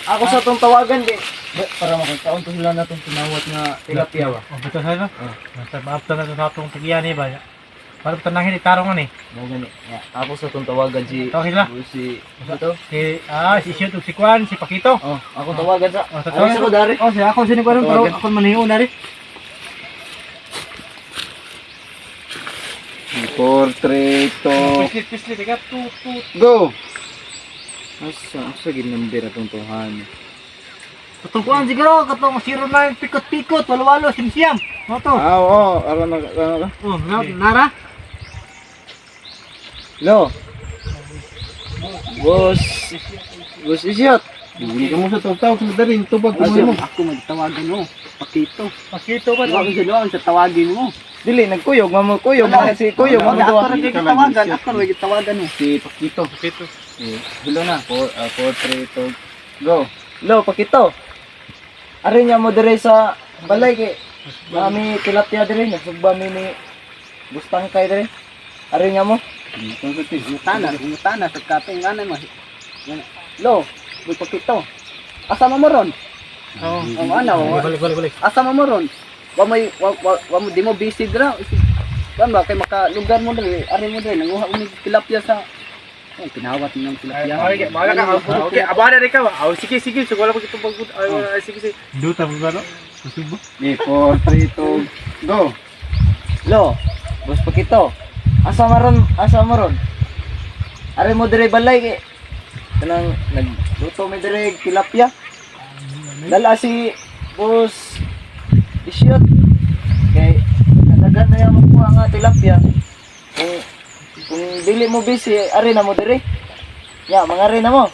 A: Ako sa tong tawagan di. Para makakaon to sila na tong tinawat nga tilapia ba.
C: Oh, betul saya. Basta maafta na sa atong tagiyan ni ba. Para tanangin itarong ani.
A: Mo gani. Ya, ako sa tong tawagan si
C: Tawag sila.
A: si ito.
C: Si si Shoot ug si Kwan, si Pakito.
A: Oh, ako tawagan sa.
C: Oh, sa
A: Ay, sa ko dari.
C: Oh, si ako sini Kwan pero
A: Tawagan.
C: ako maniho na rin.
B: 4 3 2
E: Pislit, pislit, ika, 2, 2.
B: Go.
A: Asa asa gid number atong tuhan.
C: Katong kuan siguro katong 09 pikot-pikot walo-walo simsiyam. Mo to.
B: Ah, oo, aron na ano ka.
C: Oh, nara. Lo. Boss. Boss Isyot.
B: Hindi ka mo sa tawag sa daring tubag ko mo.
A: Ako magtawagan mo. Pakito.
E: Pakito ba?
A: Wag sa luwag sa tawagin mo.
C: Dili nagkuyog mamo kuyog man si kuyog
A: Wag
C: mo
A: ako
C: duwa.
A: ra gyud tawagan, ako ra gyud tawagan mo.
B: Si Pakito.
E: Pakito.
B: Eh, hulo na. 4 4 3 2 go.
C: Lo Pakito. Ari niya mo dire sa balay kay mami tilapia dire nagsugba mi ni Bustang kay dire. Ari niya mo.
A: Ngutana, ngutana sa katong nganan mo. Lo, boy Pakito. Asa mo ron?
E: Oo.
A: Ang ano?
E: Balik, balik, balik.
A: Asa mo ron? Wa may wa mo di mo busy dira. Kan ba kay makalugar mo diri, ari mo diri nanguha mo ni tilapia sa. Ay, pinawat niyo ang tilapia.
E: Okay, bahala ka. Okay, abada rin ka. Oh, sige, sige. So, wala pa kitong pagod. Ay, sige, sige. Duta mo ba, no?
B: Eh, 4 3 2 go.
C: Lo, Boss Pakito. Asa maron? Asa mo ron? Ari mo dire balay kay kanang nagluto mi dire tilapia. Dala si Boss Isyot. Kay nadagan na yung magkuha nga tilapia. Kung dili mo busy, ari na mo dire. Ya, mangari na mo.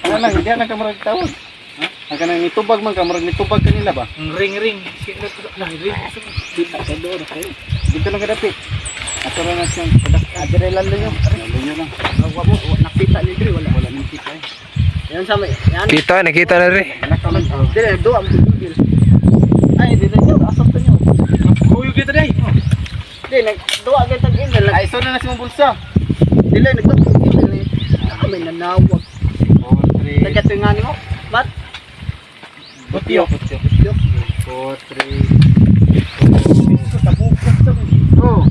B: Ano lang, hindi na ka murag tawag. Ang kanang nitubag man ka murag nitubag kanila ba?
E: Ring, ring. Sige, ring.
A: Kita sa doon kayo.
B: Dito lang kadapit. Ato ra na siyang padak.
A: Ah, dire lang ninyo.
B: Lalo lang.
A: Wa mo wa- nakita ni diri wala.
B: Wala nang kita eh.
A: Yan sa may yan.
D: Kita, nakita na rin.
B: Anak ka lang.
A: Dire do ang Google. Ay, dire niyo asap to niyo.
E: Kuyog dito, day.
A: Di nag duwa kay tag email.
B: Ay, so na na si mong bulsa.
A: Dili nagduwa kog email ni. Ah, may nanawag.
B: 4 3
A: Nagkatingan nimo. Mat,
B: Butyo. 4 3 2 go.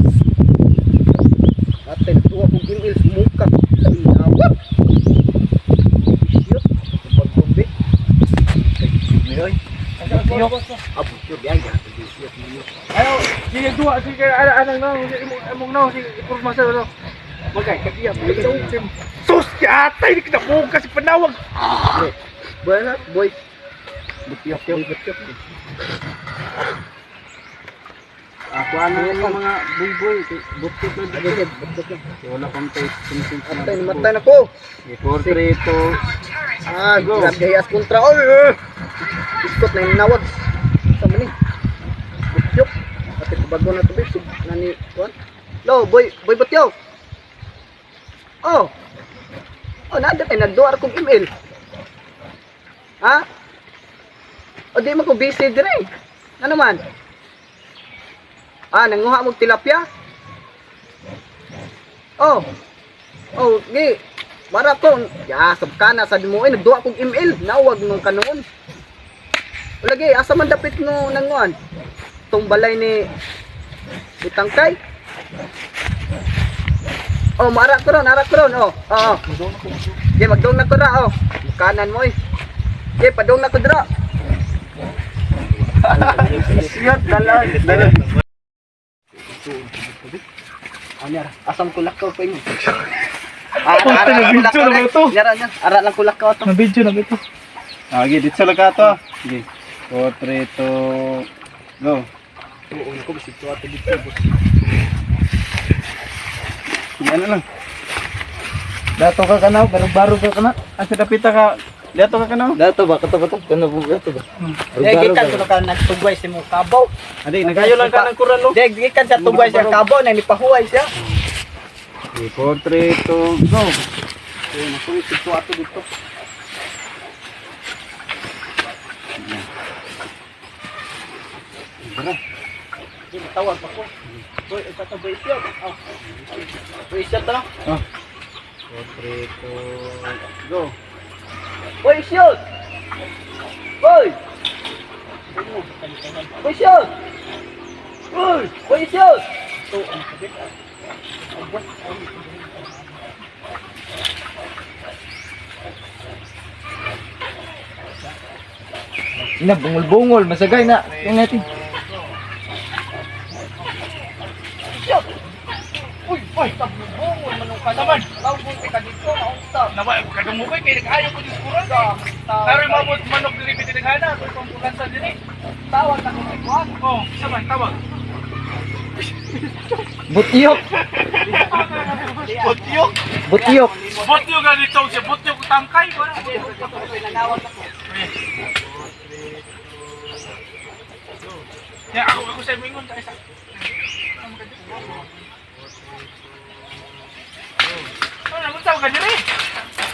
A: Ate, nagduwa kog email sumuka. Nanawag. Shit, pagkumbi.
B: Oy.
A: Abo, yun, yan, yan. Shit, niyo.
E: Ayaw, sige, duwa. Sige, ala, anang na. Imong na. Sige, ipurma sa ano. Magay, katiya. Sus, atay, di kita bukas panawag.
A: Boy, na, boy. Butyo, butyo.
B: Ako ano yung mga bulbul, butyo na
A: Agad, butyo.
B: Wala pang taste.
A: Atay, namatay na ko.
B: 4 3 2
A: Ah,
B: Go.
A: grabe hayas kontra. Oy! Eh. Iskot na yung nawag. Sa mani. Butyok. Ate, pabago na tubig. Sub na ni, kuwan. Lo, boy, boy butyok. Oh. Oh, nada kay nagduar kong email. Ha? O di mo ko busy dire. Ano man? Ah, nanguha mo tilapia? Oh. Oh, gi. Mara ko, ya, sabkana sa mo eh, nagduwa kong email, nawag nung kanoon. Lagi, asa man dapit no nanguan? Tong balay ni Tangkay. Oh, mara ko ron, ara ko ron, oh. Oo. Gi, magdong na ko ra, oh. Kanan mo eh. Gi, padong na ko dra.
C: Isyot dala.
A: Ano asam ko lakaw pa inyo. Ara, ara, lang ko lakaw. Nyara, nyara. Ara lang ko lakaw to.
E: Na-video na ito.
B: Ah, okay, dito lang ka to. Sige. 4 3 2 go.
A: Oo, nako, bisig to ato dito, boss.
B: Sige, ano lang.
C: Dato ka kanaw, barog-barog ka kana.
B: Asa dapita ka. Dato ka kanaw.
C: Dato ba kato ba to? Kano ba dato ba?
A: Eh, gikan ko na ka nagtugway si mo kabaw.
B: Adi, nagayo lang ka ng kural oh.
A: Dek, gikan sa tugway siya kabaw na nipahuway siya.
B: 4 3 2 go.
A: Eh, naku, bisig to ato dito. Di, matawag pa ko. Boy, ito to, boy, siya. Oh. Boy, siya to.
B: Oh. 4 3 2 go.
A: Boy, siya! Boy! Boy, siya! Boy! Boy, siya!
C: Ina bungol-bungol masagay na. Yung natin.
A: Uy, uy, tagbungol manong ka naman. Tawag ka dito, naunsa.
E: Nawa, kadungugay, kaya nag-ayaw ko yung kural. Pero yung mabot manok diri bitinaghana, kung pambulan sa diri.
A: Tawag na kung ikuan.
E: Oh, sabay, tawag.
C: Butyok.
E: Butyok.
C: Butyok.
E: Butyok ganito siya. Butyok tangkay. Ya, ako sa mingon tayo sa. Ano, unsa ka diri?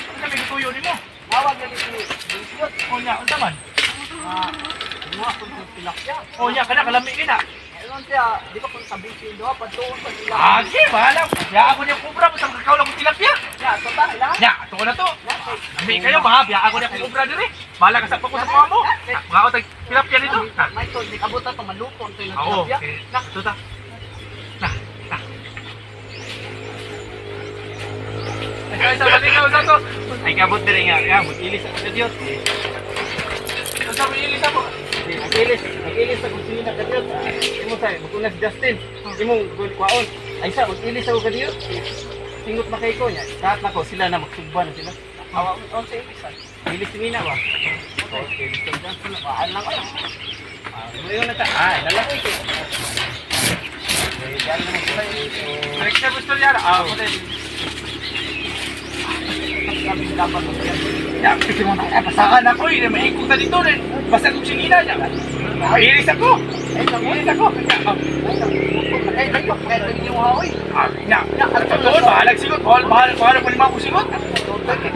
E: Unsa may gituyo nimo?
A: Nawag na ni Busyot.
E: O nya, unsa man?
A: Ah, Gumawa ko ng tilapia.
E: O nya, kana kalami kina.
A: Ayun siya, di ba kung sabi siya doha, pagtuon pa sila.
E: Ah, sige, bahala. Ya ako niya kubra basta makakaw lang kong tilapia.
A: Ya, to ta, ila.
E: Nya, ato na to. Lami kayo, ba? Biya ako niya kubra diri. Bahala ka sa pagko sa kuha mo. Mga ako tag tilapia dito. Ah,
A: May to, di abot na to, maluto to yung
E: Oo.
A: tilapia.
E: Okay. Na, ito ta. Na, na. Ay, sa baligaw sa to. Ay, kabot diri nga. Ya, mag-ilis ako sa Diyos. Sa ilis ako.
A: Nag-ilis, nag-ilis ako sila ka Diyos. Imo sa, maguna si Justin. Imong kwaon. Ay sa, mag-ilis ako ka Diyos. Singot na kay ko niya. Kaat na ko sila na magsugba na sila. Awa, on sa ilis. Ilis si Mina ba? Okay, ilis si Justin. Waan lang ko. Ah, yun na ta. Ah, dala ko ito. Eh, dyan naman sila eh. So,
E: Direk sa gusto niya. Ah, ako din. Ya, kasi mo na. Eh, basaan ako eh. Maikot na dito rin. Basta kong singina niya. Ilis ako. Ilis ako. Ah, na. Doon, bahalag sigot. Bahala, bahala, bahala pa lima akong sigot.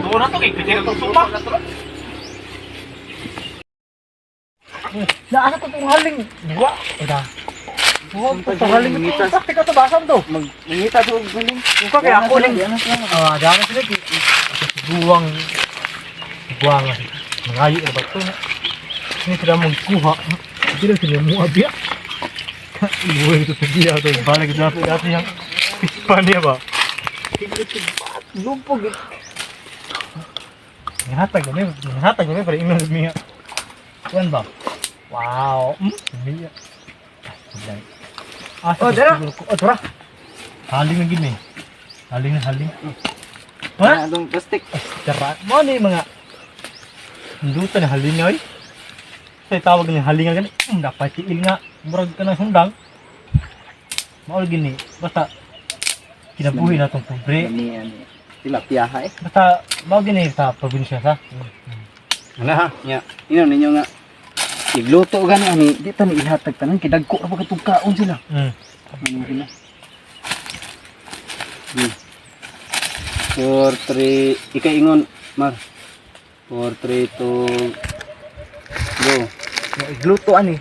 E: Doon na to, kay pwede na itong suma. Naasa to itong haling? Buwa. Eda. Buwa, itong haling. Taktika to, basam to.
C: Mangita to og galing.
E: Kung kaya ako ning ah, dami sila di. Buwang buwang mangayo na ba to? Hindi sila mong kuha. Hindi lang sila mo abya. Ibuhay ito sa giya to. Balik dati dati yang pispan niya ba?
C: Lupog.
E: Ngihatag na ngihatag na para ingnon miya. Kuan ba? Wow. Miya. Ah,
C: Oh, dara.
E: Oh, dara. Haling na gini. Haling na haling. Ha?
C: Atong plastic.
E: Dara. Mo ni mga Hindutan na halinga oy. Sa tawag ni halinga gani. Dapat tiil nga. Murag ka ng sundang. Mao gini. Basta kinabuhi na tong pobre.
C: Ani ani. Tilapia ha eh.
E: Basta mao gini sa probinsya sa.
B: Ano ha? Nya. Ino ninyo nga. Igluto gani ani, di ta ni ihatag tanan kay dagko ra ba katong kaon sila. Ano sila? 4 3 ikay ingon mar. 4 3 2 go.
C: Igluto ani.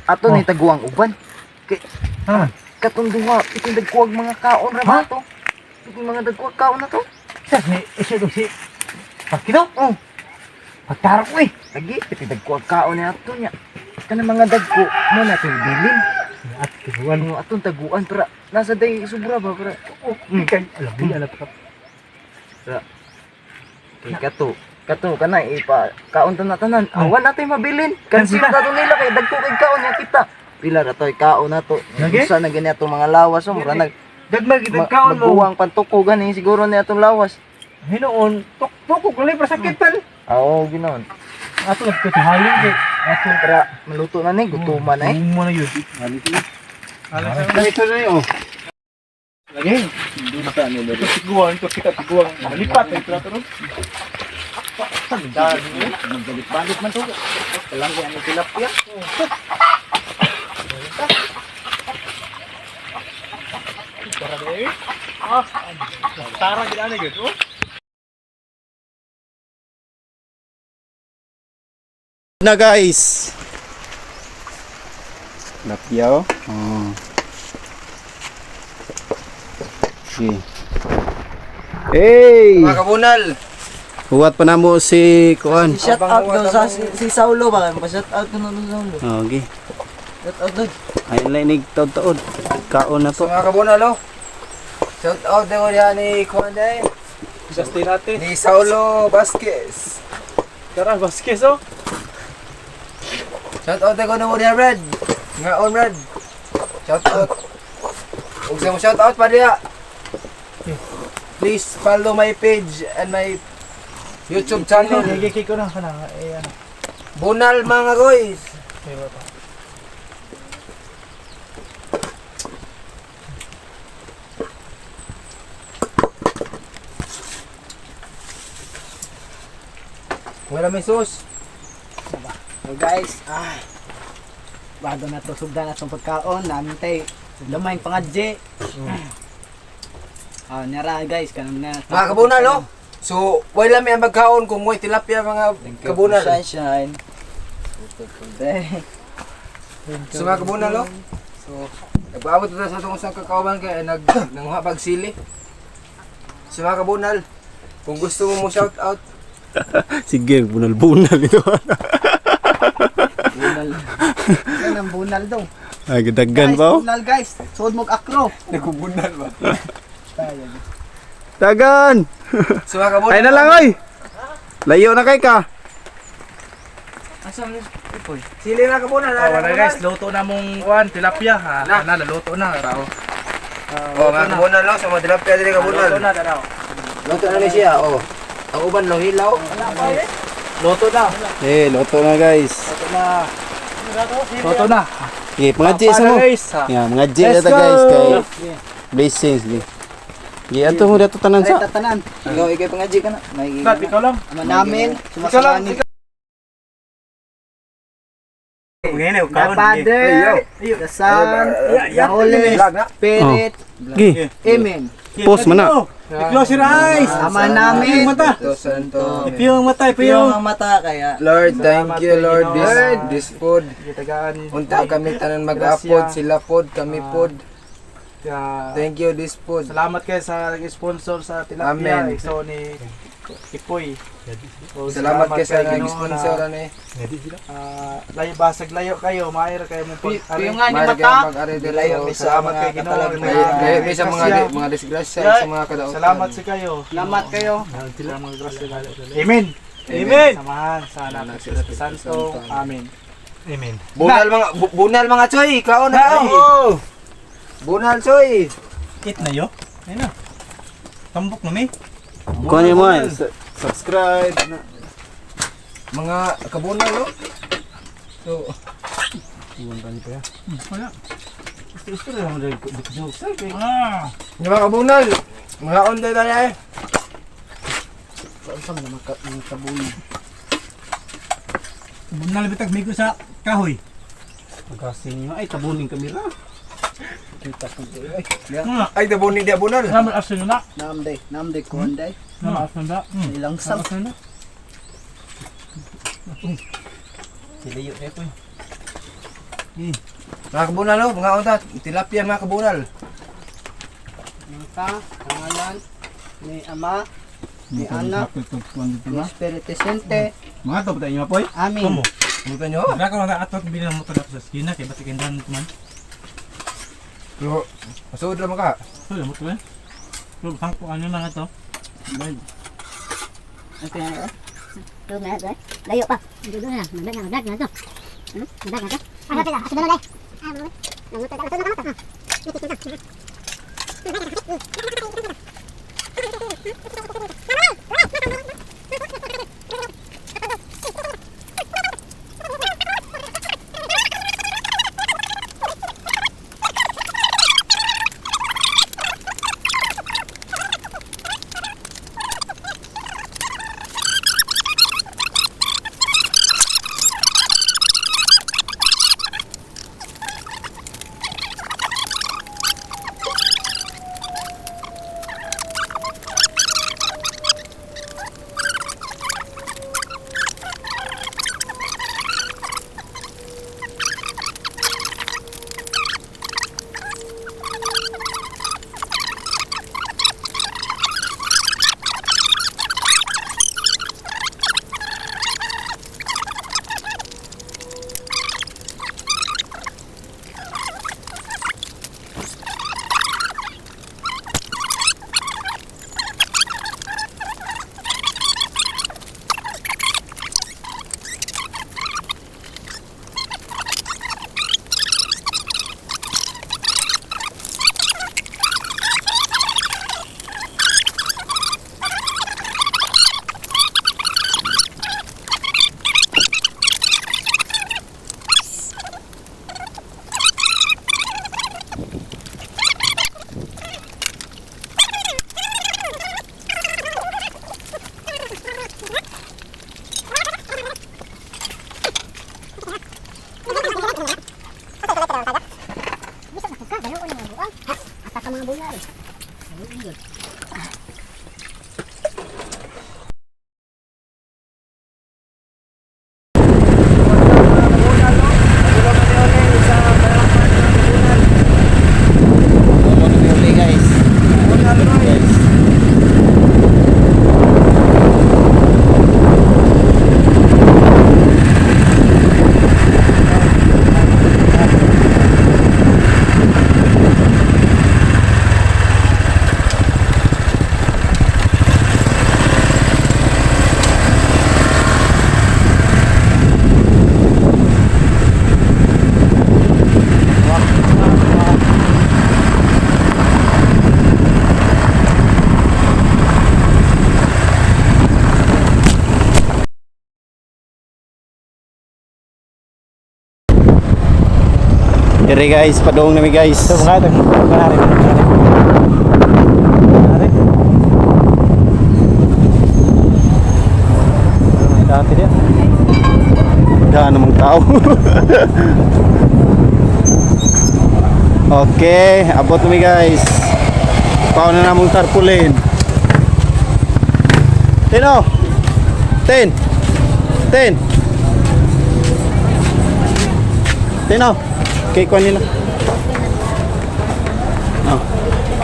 C: Ato ni taguang uban. Kay
E: Ha?
C: katong duha, itong dagkuag mga kaon ra ba to? Itong mga dagkuag kaon na to.
E: Sa ni isa to si Pakito.
C: Oh,
E: Pagtarok ko eh.
C: lagi iti dagkuag kaon ni ato nya. Kanang mga dagko mo na to bilin.
E: At kibuan.
C: Ano atong taguan para nasa day sobra ba para
E: Oh, kay alam di alam ka.
C: kay kato kato kana ipa kaon ta na tanan. Awan natin mabilin. Kansil
E: Kita.
C: ta to nila kay dagko kay kaon nya kita. Pila ra toy kaon na to.
E: Lagi?
C: Usa na gani atong mga lawas oh, mura nag
E: Dagmag itag kaon mo.
C: magbuwang pantuko gani siguro ni atong lawas.
E: Hinuon, tok tukok lang para sakitan.
C: Oo, ginoon.
E: Ato nagkatuhalin kay ato
C: Para maluto na ni, gutuman na eh.
E: Gutuman na yun.
B: Ito na oh.
E: Lagi.
C: Duta ni diri.
E: Tiguan ito kita tiguan. Malipat ito na to.
C: Magbalik-balik man to. Kalang ko ang tilapia.
E: Tara gid ani gid. Oh.
B: Na guys. Lapyaw. Oh. Okay. Hey!
D: Mga kabunal.
B: Huwat pa na mo si Kuan.
C: Shout out daw sa si Saulo ba? Pa-shout out ko na si Saulo.
B: Oh, okay.
C: Shout out daw.
B: Ayun lang inig taod-taod. Kaon na to.
D: Mga kabunal oh. Shout out daw niya ni Kuan day.
E: Justin ate.
D: Ni Saulo Vasquez.
E: Tara Vasquez oh.
D: Shout out daw na mo niya Red. Nga on Red. Shout out. Ug sa mo shout out pa diya. Please follow my page and my YouTube channel.
E: Gigi ko na kana eh ano.
D: Bunal mga guys.
E: May ba pa.
D: Wala may sauce.
A: So guys, bago na to sugdan atong pagkaon, namin tay lamay pangadje. Nara guys, kanang na.
D: Mga kabunal, no? So, wala may ang pagkaon kung may tilapia, mga kabunal.
C: Sunshine. Day.
D: So mga kabunal, no? So, nagpaabot na sa itong isang kakauban kaya nanguha pag sili. So mga kabunal, kung gusto mo mo shout out,
B: Sige, bunal-bunal ito.
A: Kanang bunal daw.
B: Ay, gadagan
A: Guys,
B: pa oh.
A: bunal guys. Suod mo og akro.
D: Nagbubunal ba?
B: Dagan!
D: So mga kabunal,
B: Ay na lang oy. Layo na kay ka.
C: Asa man ipoy?
D: Sili mga kabunal.
F: Oh, wala guys, luto na mong kuan, tilapia ha.
D: Na.
F: Na, luto na raw.
D: Oh, mga kabunal, no? So mga tilapia dili kabunal.
F: Luto na raw.
D: Luto na ni siya, oh. Ang uban law-hilaw.
F: Luto na.
B: Eh, luto na guys.
F: Luto na.
B: Sige, mga G sa mo.
F: Para guys ha.
B: Yeah, mga G
F: Let's
B: na ta guys
F: go!
B: kay blessings gi. Gi ato mo dato tanan
A: Ay
B: sa.
A: tatanan.
C: Ikaw ikay pangadji ka na. May
F: Kat, ikaw lang.
A: Ama namin,
F: Ikaw lang.
A: sumasalanin.
F: Ikaw.
A: The Father, the Son, the Holy Spirit.
B: Gi,
A: Amen.
B: post man na.
E: I-close your eyes.
A: Ama namin,
E: Mata.
D: Santo.
E: Ipiyong mata,
C: Ipiyong
E: ipiyong.
C: ang mata kaya.
D: Lord, thank you Lord this this food.
F: Gitagaan.
D: Unta kami tanan mag-apod, sila pod, kami pod.
F: Ya.
D: Thank you this food.
F: Salamat kayo sa nag-sponsor sa tilapia.
D: Amen.
F: Ikso ni Ipoy. So,
D: Salamat kay sa
F: Ginoo
D: nag-sponsor
F: na,
D: ani.
F: layo basag layo kayo, maayro kayo mong pag
A: Piyong nga ni
D: Mahal
A: mata.
D: kayo mag-ari dito.
C: Layo mi sa
F: Salamat
C: mga
F: kay Ginoo.
C: katalag
D: Layo mi sa mga mga disgrasya sa mga kadautan.
F: Salamat sa kayo.
A: Salamat kayo.
F: Sa mga grasya. Amen.
D: Amen.
F: Samahan sa anak sa Espiritu Santo. Amen.
E: Amen.
D: Bunal mga bunal mga choy, kaon na. Oh. Bunal choy.
E: Eat na yo. Ayun na. Tambok na mi.
B: Kunin mo ay. Subscribe na.
D: Mga kabunal no. So,
E: Wala. Gusto gusto lang mo dahil jokes. Ah.
D: mga kabunal, mga on tayo eh.
A: Saan man naman mga kabunan?
E: Nalabitag migo sa kahoy.
B: Pagkasin nyo ay tabuning kamera.
A: Kita ko. Ay,
D: Ay, dabuni di bunal.
F: Salamat asin na.
A: namday, namday kuan day.
F: Salamat asin na.
A: Ilang sam.
F: Asin na.
E: Silayo na ito.
D: Mga kabunal no, mga on ta, tilapia mga kabunal.
A: Mata, pangalan ni Ama, ni Anak, ni Espiritu Santo.
B: Mga to patay nyo apoy.
A: Amen.
D: Buta nyo.
E: Wala ka mga atot bilang mo tulak sa skina kay batik indan man.
D: Pero masuod ra man ka.
E: Wala mo tuloy. Pero sangko ano na to.
A: Okay, ano?
G: Layo pa. Dulo na. Magdag na, magdag na to. Magdag na to. Ah, pila. Asa na dai. Ah,
B: Dire guys, padung nami guys.
E: So mga ito, kanari, kanari. Kanari. Dati dia.
B: Daan namang tao. Okay, abot nami guys. Pao na namong tarpaulin. Tino. Ten. Ten. Tino. Kay kuan nila. Oh.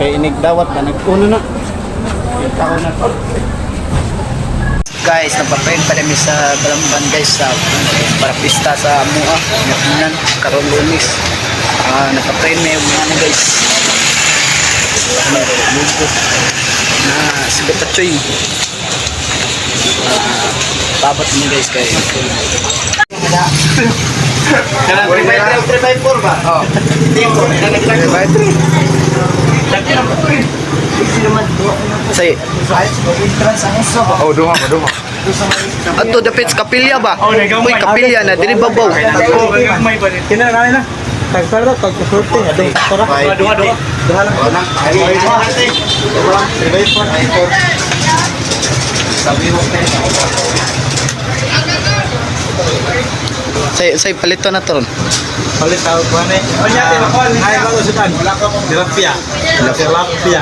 B: Kay inig dawat ba nagkuno na. Tao na.
A: Guys, nagpa-train pa kami sa Balamban guys sa para pista sa Mua, Ngatunan, karon Lunes. Ah, nagpa-train may mga ano guys. Ano, lugo na si Betachoy. Ah, babot mo guys kay.
B: Kana 3 by 4 ba?
D: Oh. 3 by 3.
A: Say,
D: Oh, duha pa, duha.
A: ato dapit sa kapilya ba? Uy, kapilya na diri babaw.
E: Kina na na. Tagpara, tagpasurte, adong tora.
B: Duha, duha. Duha lang. 3 by 4, ay 4. Sabi mo
A: Say, say palito na to ron.
E: Palit tawag ko ni. Onya te makon. Ay ko sudan. Wala ko tilapia. Tilapia.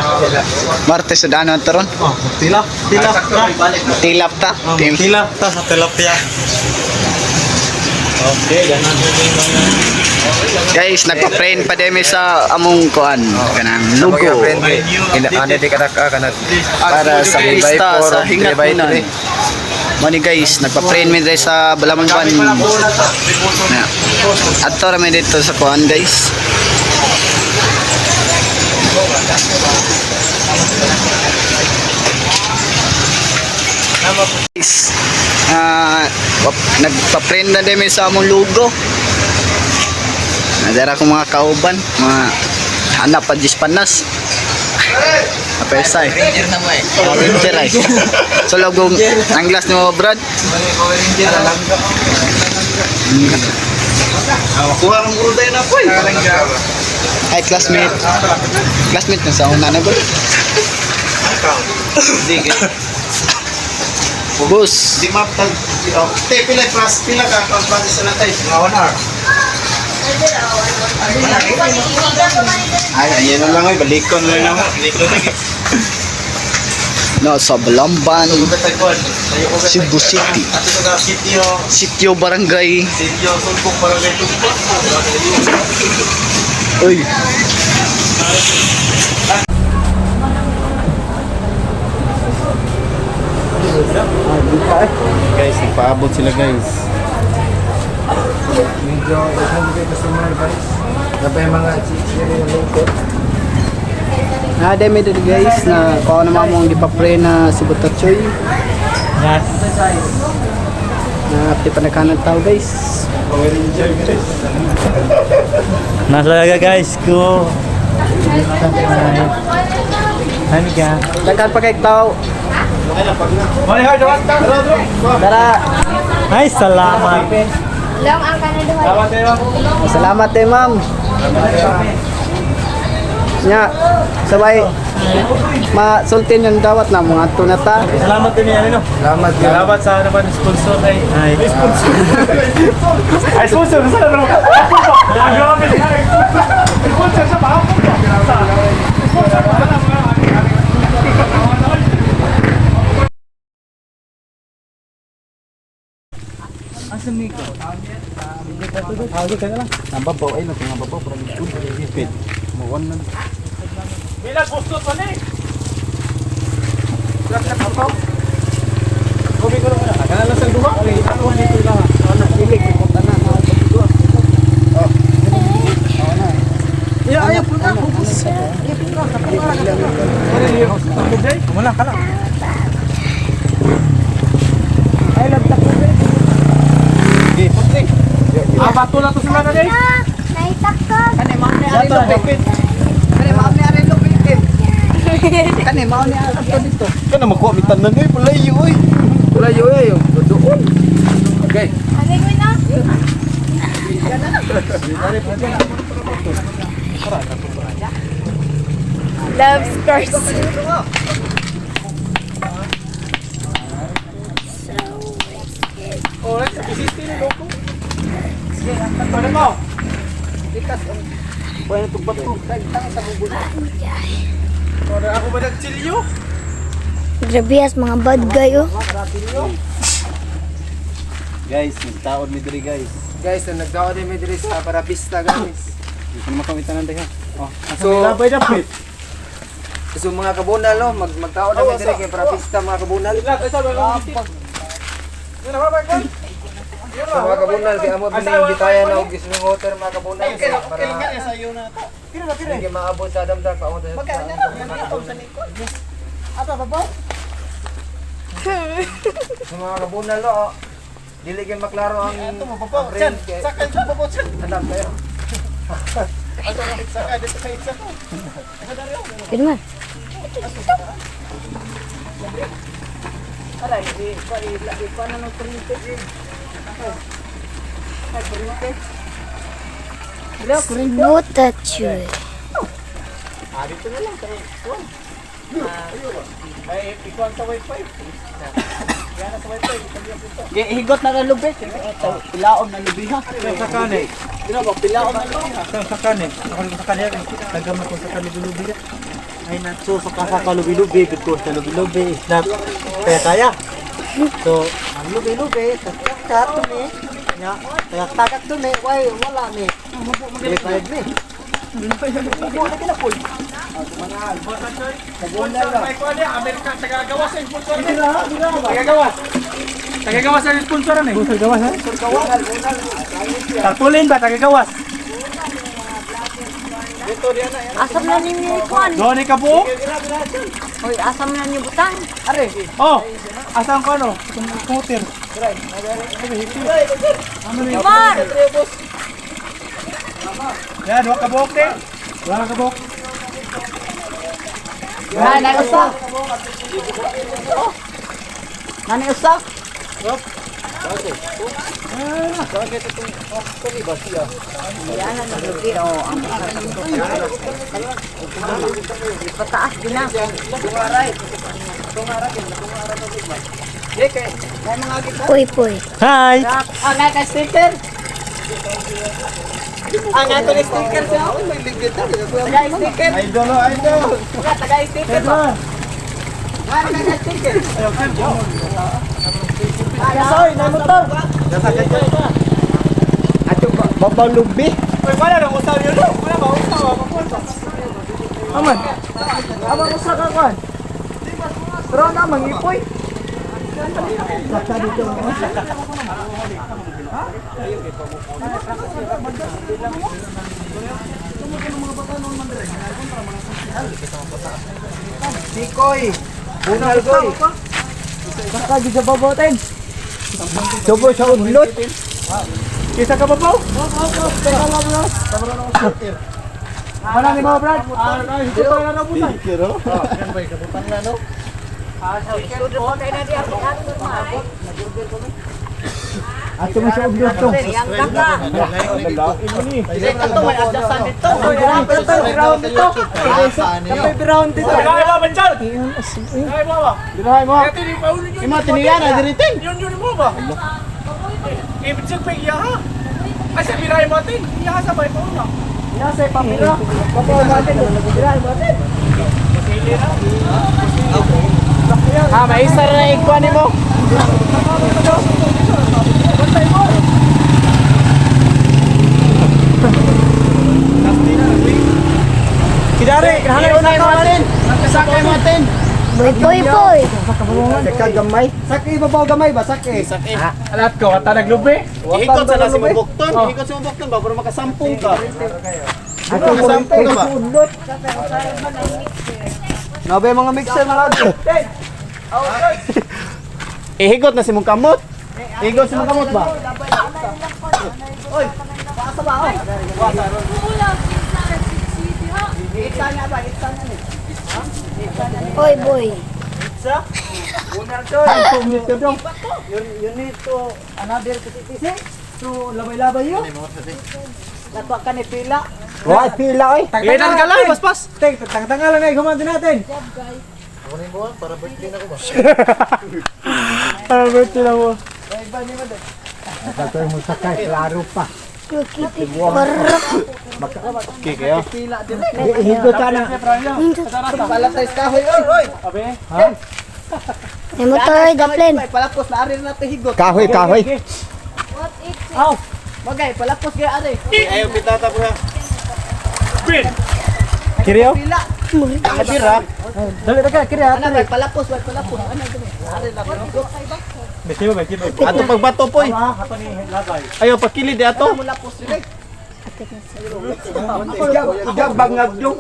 A: Martes sudano to ron.
E: Oh, tilap, tilap.
A: Tilap ta. Team.
E: Tilap ta sa tilapia. Okay, ganan.
A: Guys, nagpa-train pa demi sa among kuan kanang lugo.
D: Ina di kadaka kanag
A: Para sa
D: 3 by
A: pista
D: 4,
A: sa
D: 3 by
A: Hingatunan.
D: 3.
A: Mani guys, nagpa-train mi diri sa Balamban. Na. Adto ra mi dito sa kuan guys. Guys, ah, nagpa-train na din mi sa among lugo. Nadara ko mga kauban, mga hanap pa panas. Apesa eh.
D: Ranger na mo eh.
A: Oh, Ranger ay. So logong ang glass ni mo Brad.
B: Kuha ng guro tayo na po eh.
A: Ay classmate. Classmate na sa una na bro.
B: Hindi,
A: Bus.
B: di map tag. Oh, te pila class pila ka class base sa natay. Mga 1 hour. Ay, ayan na lang ay balikon lang na.
A: No, sa Balamban, Cebu City.
B: Ato sa sitio,
A: Sitio Barangay.
B: sitio Sulpok Barangay Sulpok.
A: Uy.
B: Guys, nagpaabot sila guys.
D: Medyo daghan kay customer guys. Napay mga chichiri na lungkot.
A: Na demi dito guys na kuha na mong gipapre na si Butachoy.
E: Yes.
A: Na pati panakanan tao guys.
E: Nasa guys ko. Ano ka?
A: Daghan pa kay tao. Tara.
E: Ay, salamat.
G: Long ang kanila.
A: Salamat eh ma'am. Nya, sabay masultin yung dawat na mga tunata.
E: Salamat din yan, ano?
D: Salamat yun.
E: Salamat sa ano ba, sponsor ay. Ay, sponsor. Ay, sponsor sa ano? Ah, grabe. Sponsor sa mga Sponsor
B: Ang babaw ay naging babaw para mag-ipit. Muwan na.
E: Bila gusto pa ni.
G: Naitak ko.
A: Kani mao ni Ari Lopit. Kani mao ni Ari Lopit. Kani mao ni Ari dito.
B: Kana makuha mi tanan oy palayo oy.
D: Layo eh, yung doon. Okay.
G: Ano ko na?
H: Love scars.
F: Ako ba nagchilyo?
H: Grabe as mga bad guy oh.
B: Guys, nagtaod mi diri, guys.
D: Guys, so nagdaon din mi diri sa Parapista, guys.
B: Di ko na makamitan nanday ha. Oh,
D: So,
E: Labay dapit.
D: so mga kabunal, no, magtaon na mi diri kay Parapista, mga kabunal. So mga kabunal, kay amo din imbitayan na og isang water, mga kabunal, so, para hindi maabot sa damdam pa amo sa mga kabunal, no, oh, dili kay maklaro ang ang range kay alam kayo.
H: Good man. Buta chuy.
A: Higot na na lubi. Pilaom na lubi ha.
E: Sa kani.
A: Pilaom na lubi ha.
E: Sa kani. Ako rin sa kani. Nagama ko sa kalubi-lubi. Ay na so sa kakalubi-lubi, good ko sa lubi-lubi. Is not kaya kaya. So, ang lubi-lubi, tagak to me. Nya, tagak to me, why wala ni. Dili me.
F: Tagagawas ang sponsor eh. Tagagawas ha? Tarpaulin ba tagagawas?
G: Asam na ninyo ikuan.
F: Doon ni kabuok?
G: Hoy, asam na ninyo butang.
F: Oh, asan ko ano? Scooter.
G: Mar!
F: Yan, wa kabuok din. Wala kabuok.
A: Nanay usa. Nanay usa.
G: Yan ang lubi oh. Ang Pataas din na.
H: Puy puy.
E: Hi.
A: Ah, nga sticker. Ah, nga to sticker siya. Taga sticker.
B: Idol, oh, idol.
A: Nga taga sticker ba? Nga taga sticker. Ah, sorry, na motor. Ato babaw lubi.
F: Uy, wala nang usaw yun. No? Wala ba usaw?
A: Aman. Aman usa ka kan. Pero na mangipoy.
D: Sikoy. Bunal koy.
A: Saka di sa baboten. Sobo sa udlot.
F: Kisa ka ba po? Wala ni mga Brad. Ah, ito pa na nabutan.
B: Sticker, oh.
A: Ato mo sa udlot to.
G: Yang kaka.
A: Ito may adjasan dito. Round dito. Kapay round dito.
F: Birahe mo, Benchal! Birahe mo ba?
B: Birahe mo.
F: Ito yung paulo yun.
B: Ima tiniyan diri ting.
F: Yun yun mo ba? Ibig sabihin, iya ha? Ay, sa birahe mo atin. Iya ha sa bay paulo.
A: Nasa papira. Babaw natin. Birahe mo natin.
F: Ah, may isa na ikuan mo. Kidari,
B: Iunay mo atin. Sakay mo atin.
H: Puy puy puy.
A: Saka gamay. Saka ibabaw gamay ba? Saka.
B: Sakay.
F: Alat ko, ata naglubi.
B: Ihikot sa nasi mo bukton. Ihikot sa mo bukton ba para makasampung ka. Makasampung ka ba?
A: Nabe mga mixer mga ado.
B: Ihigot na si mong kamot. Ihigot si mong kamot ba?
H: Oy boy.
A: You need to another kitisi. So labay-labay yun. Natwa ka ni pila.
C: Wa pila oy.
F: Ilan ka lang, paspas.
E: Tek, tangtangalan na human natin. Para birthday na ko ba? Para birthday na mo.
B: Okay kayo.
A: Pila dire.
E: Higot ka na.
A: Pala sa kahoy oy. Oy.
H: May motor, daplin.
A: Ay, palapos na ari na to higot.
C: Kahoy, kahoy.
E: Aw,
A: Bagay, palapos kay ari.
B: Ayaw pitata po ha.
E: kiriyo.
A: Pila.
B: Kabira.
E: Dali ta ka, kiriyo.
A: Ana bay palapos, bay palapos. Ana dili. Ari na higot.
E: Besi ba, besi ba.
B: Ato pagbato poy.
E: Ah, ato ni lagay.
B: Ayaw pakilid di ato.
A: Mo lapos dire.
C: Ikaw bangag yung.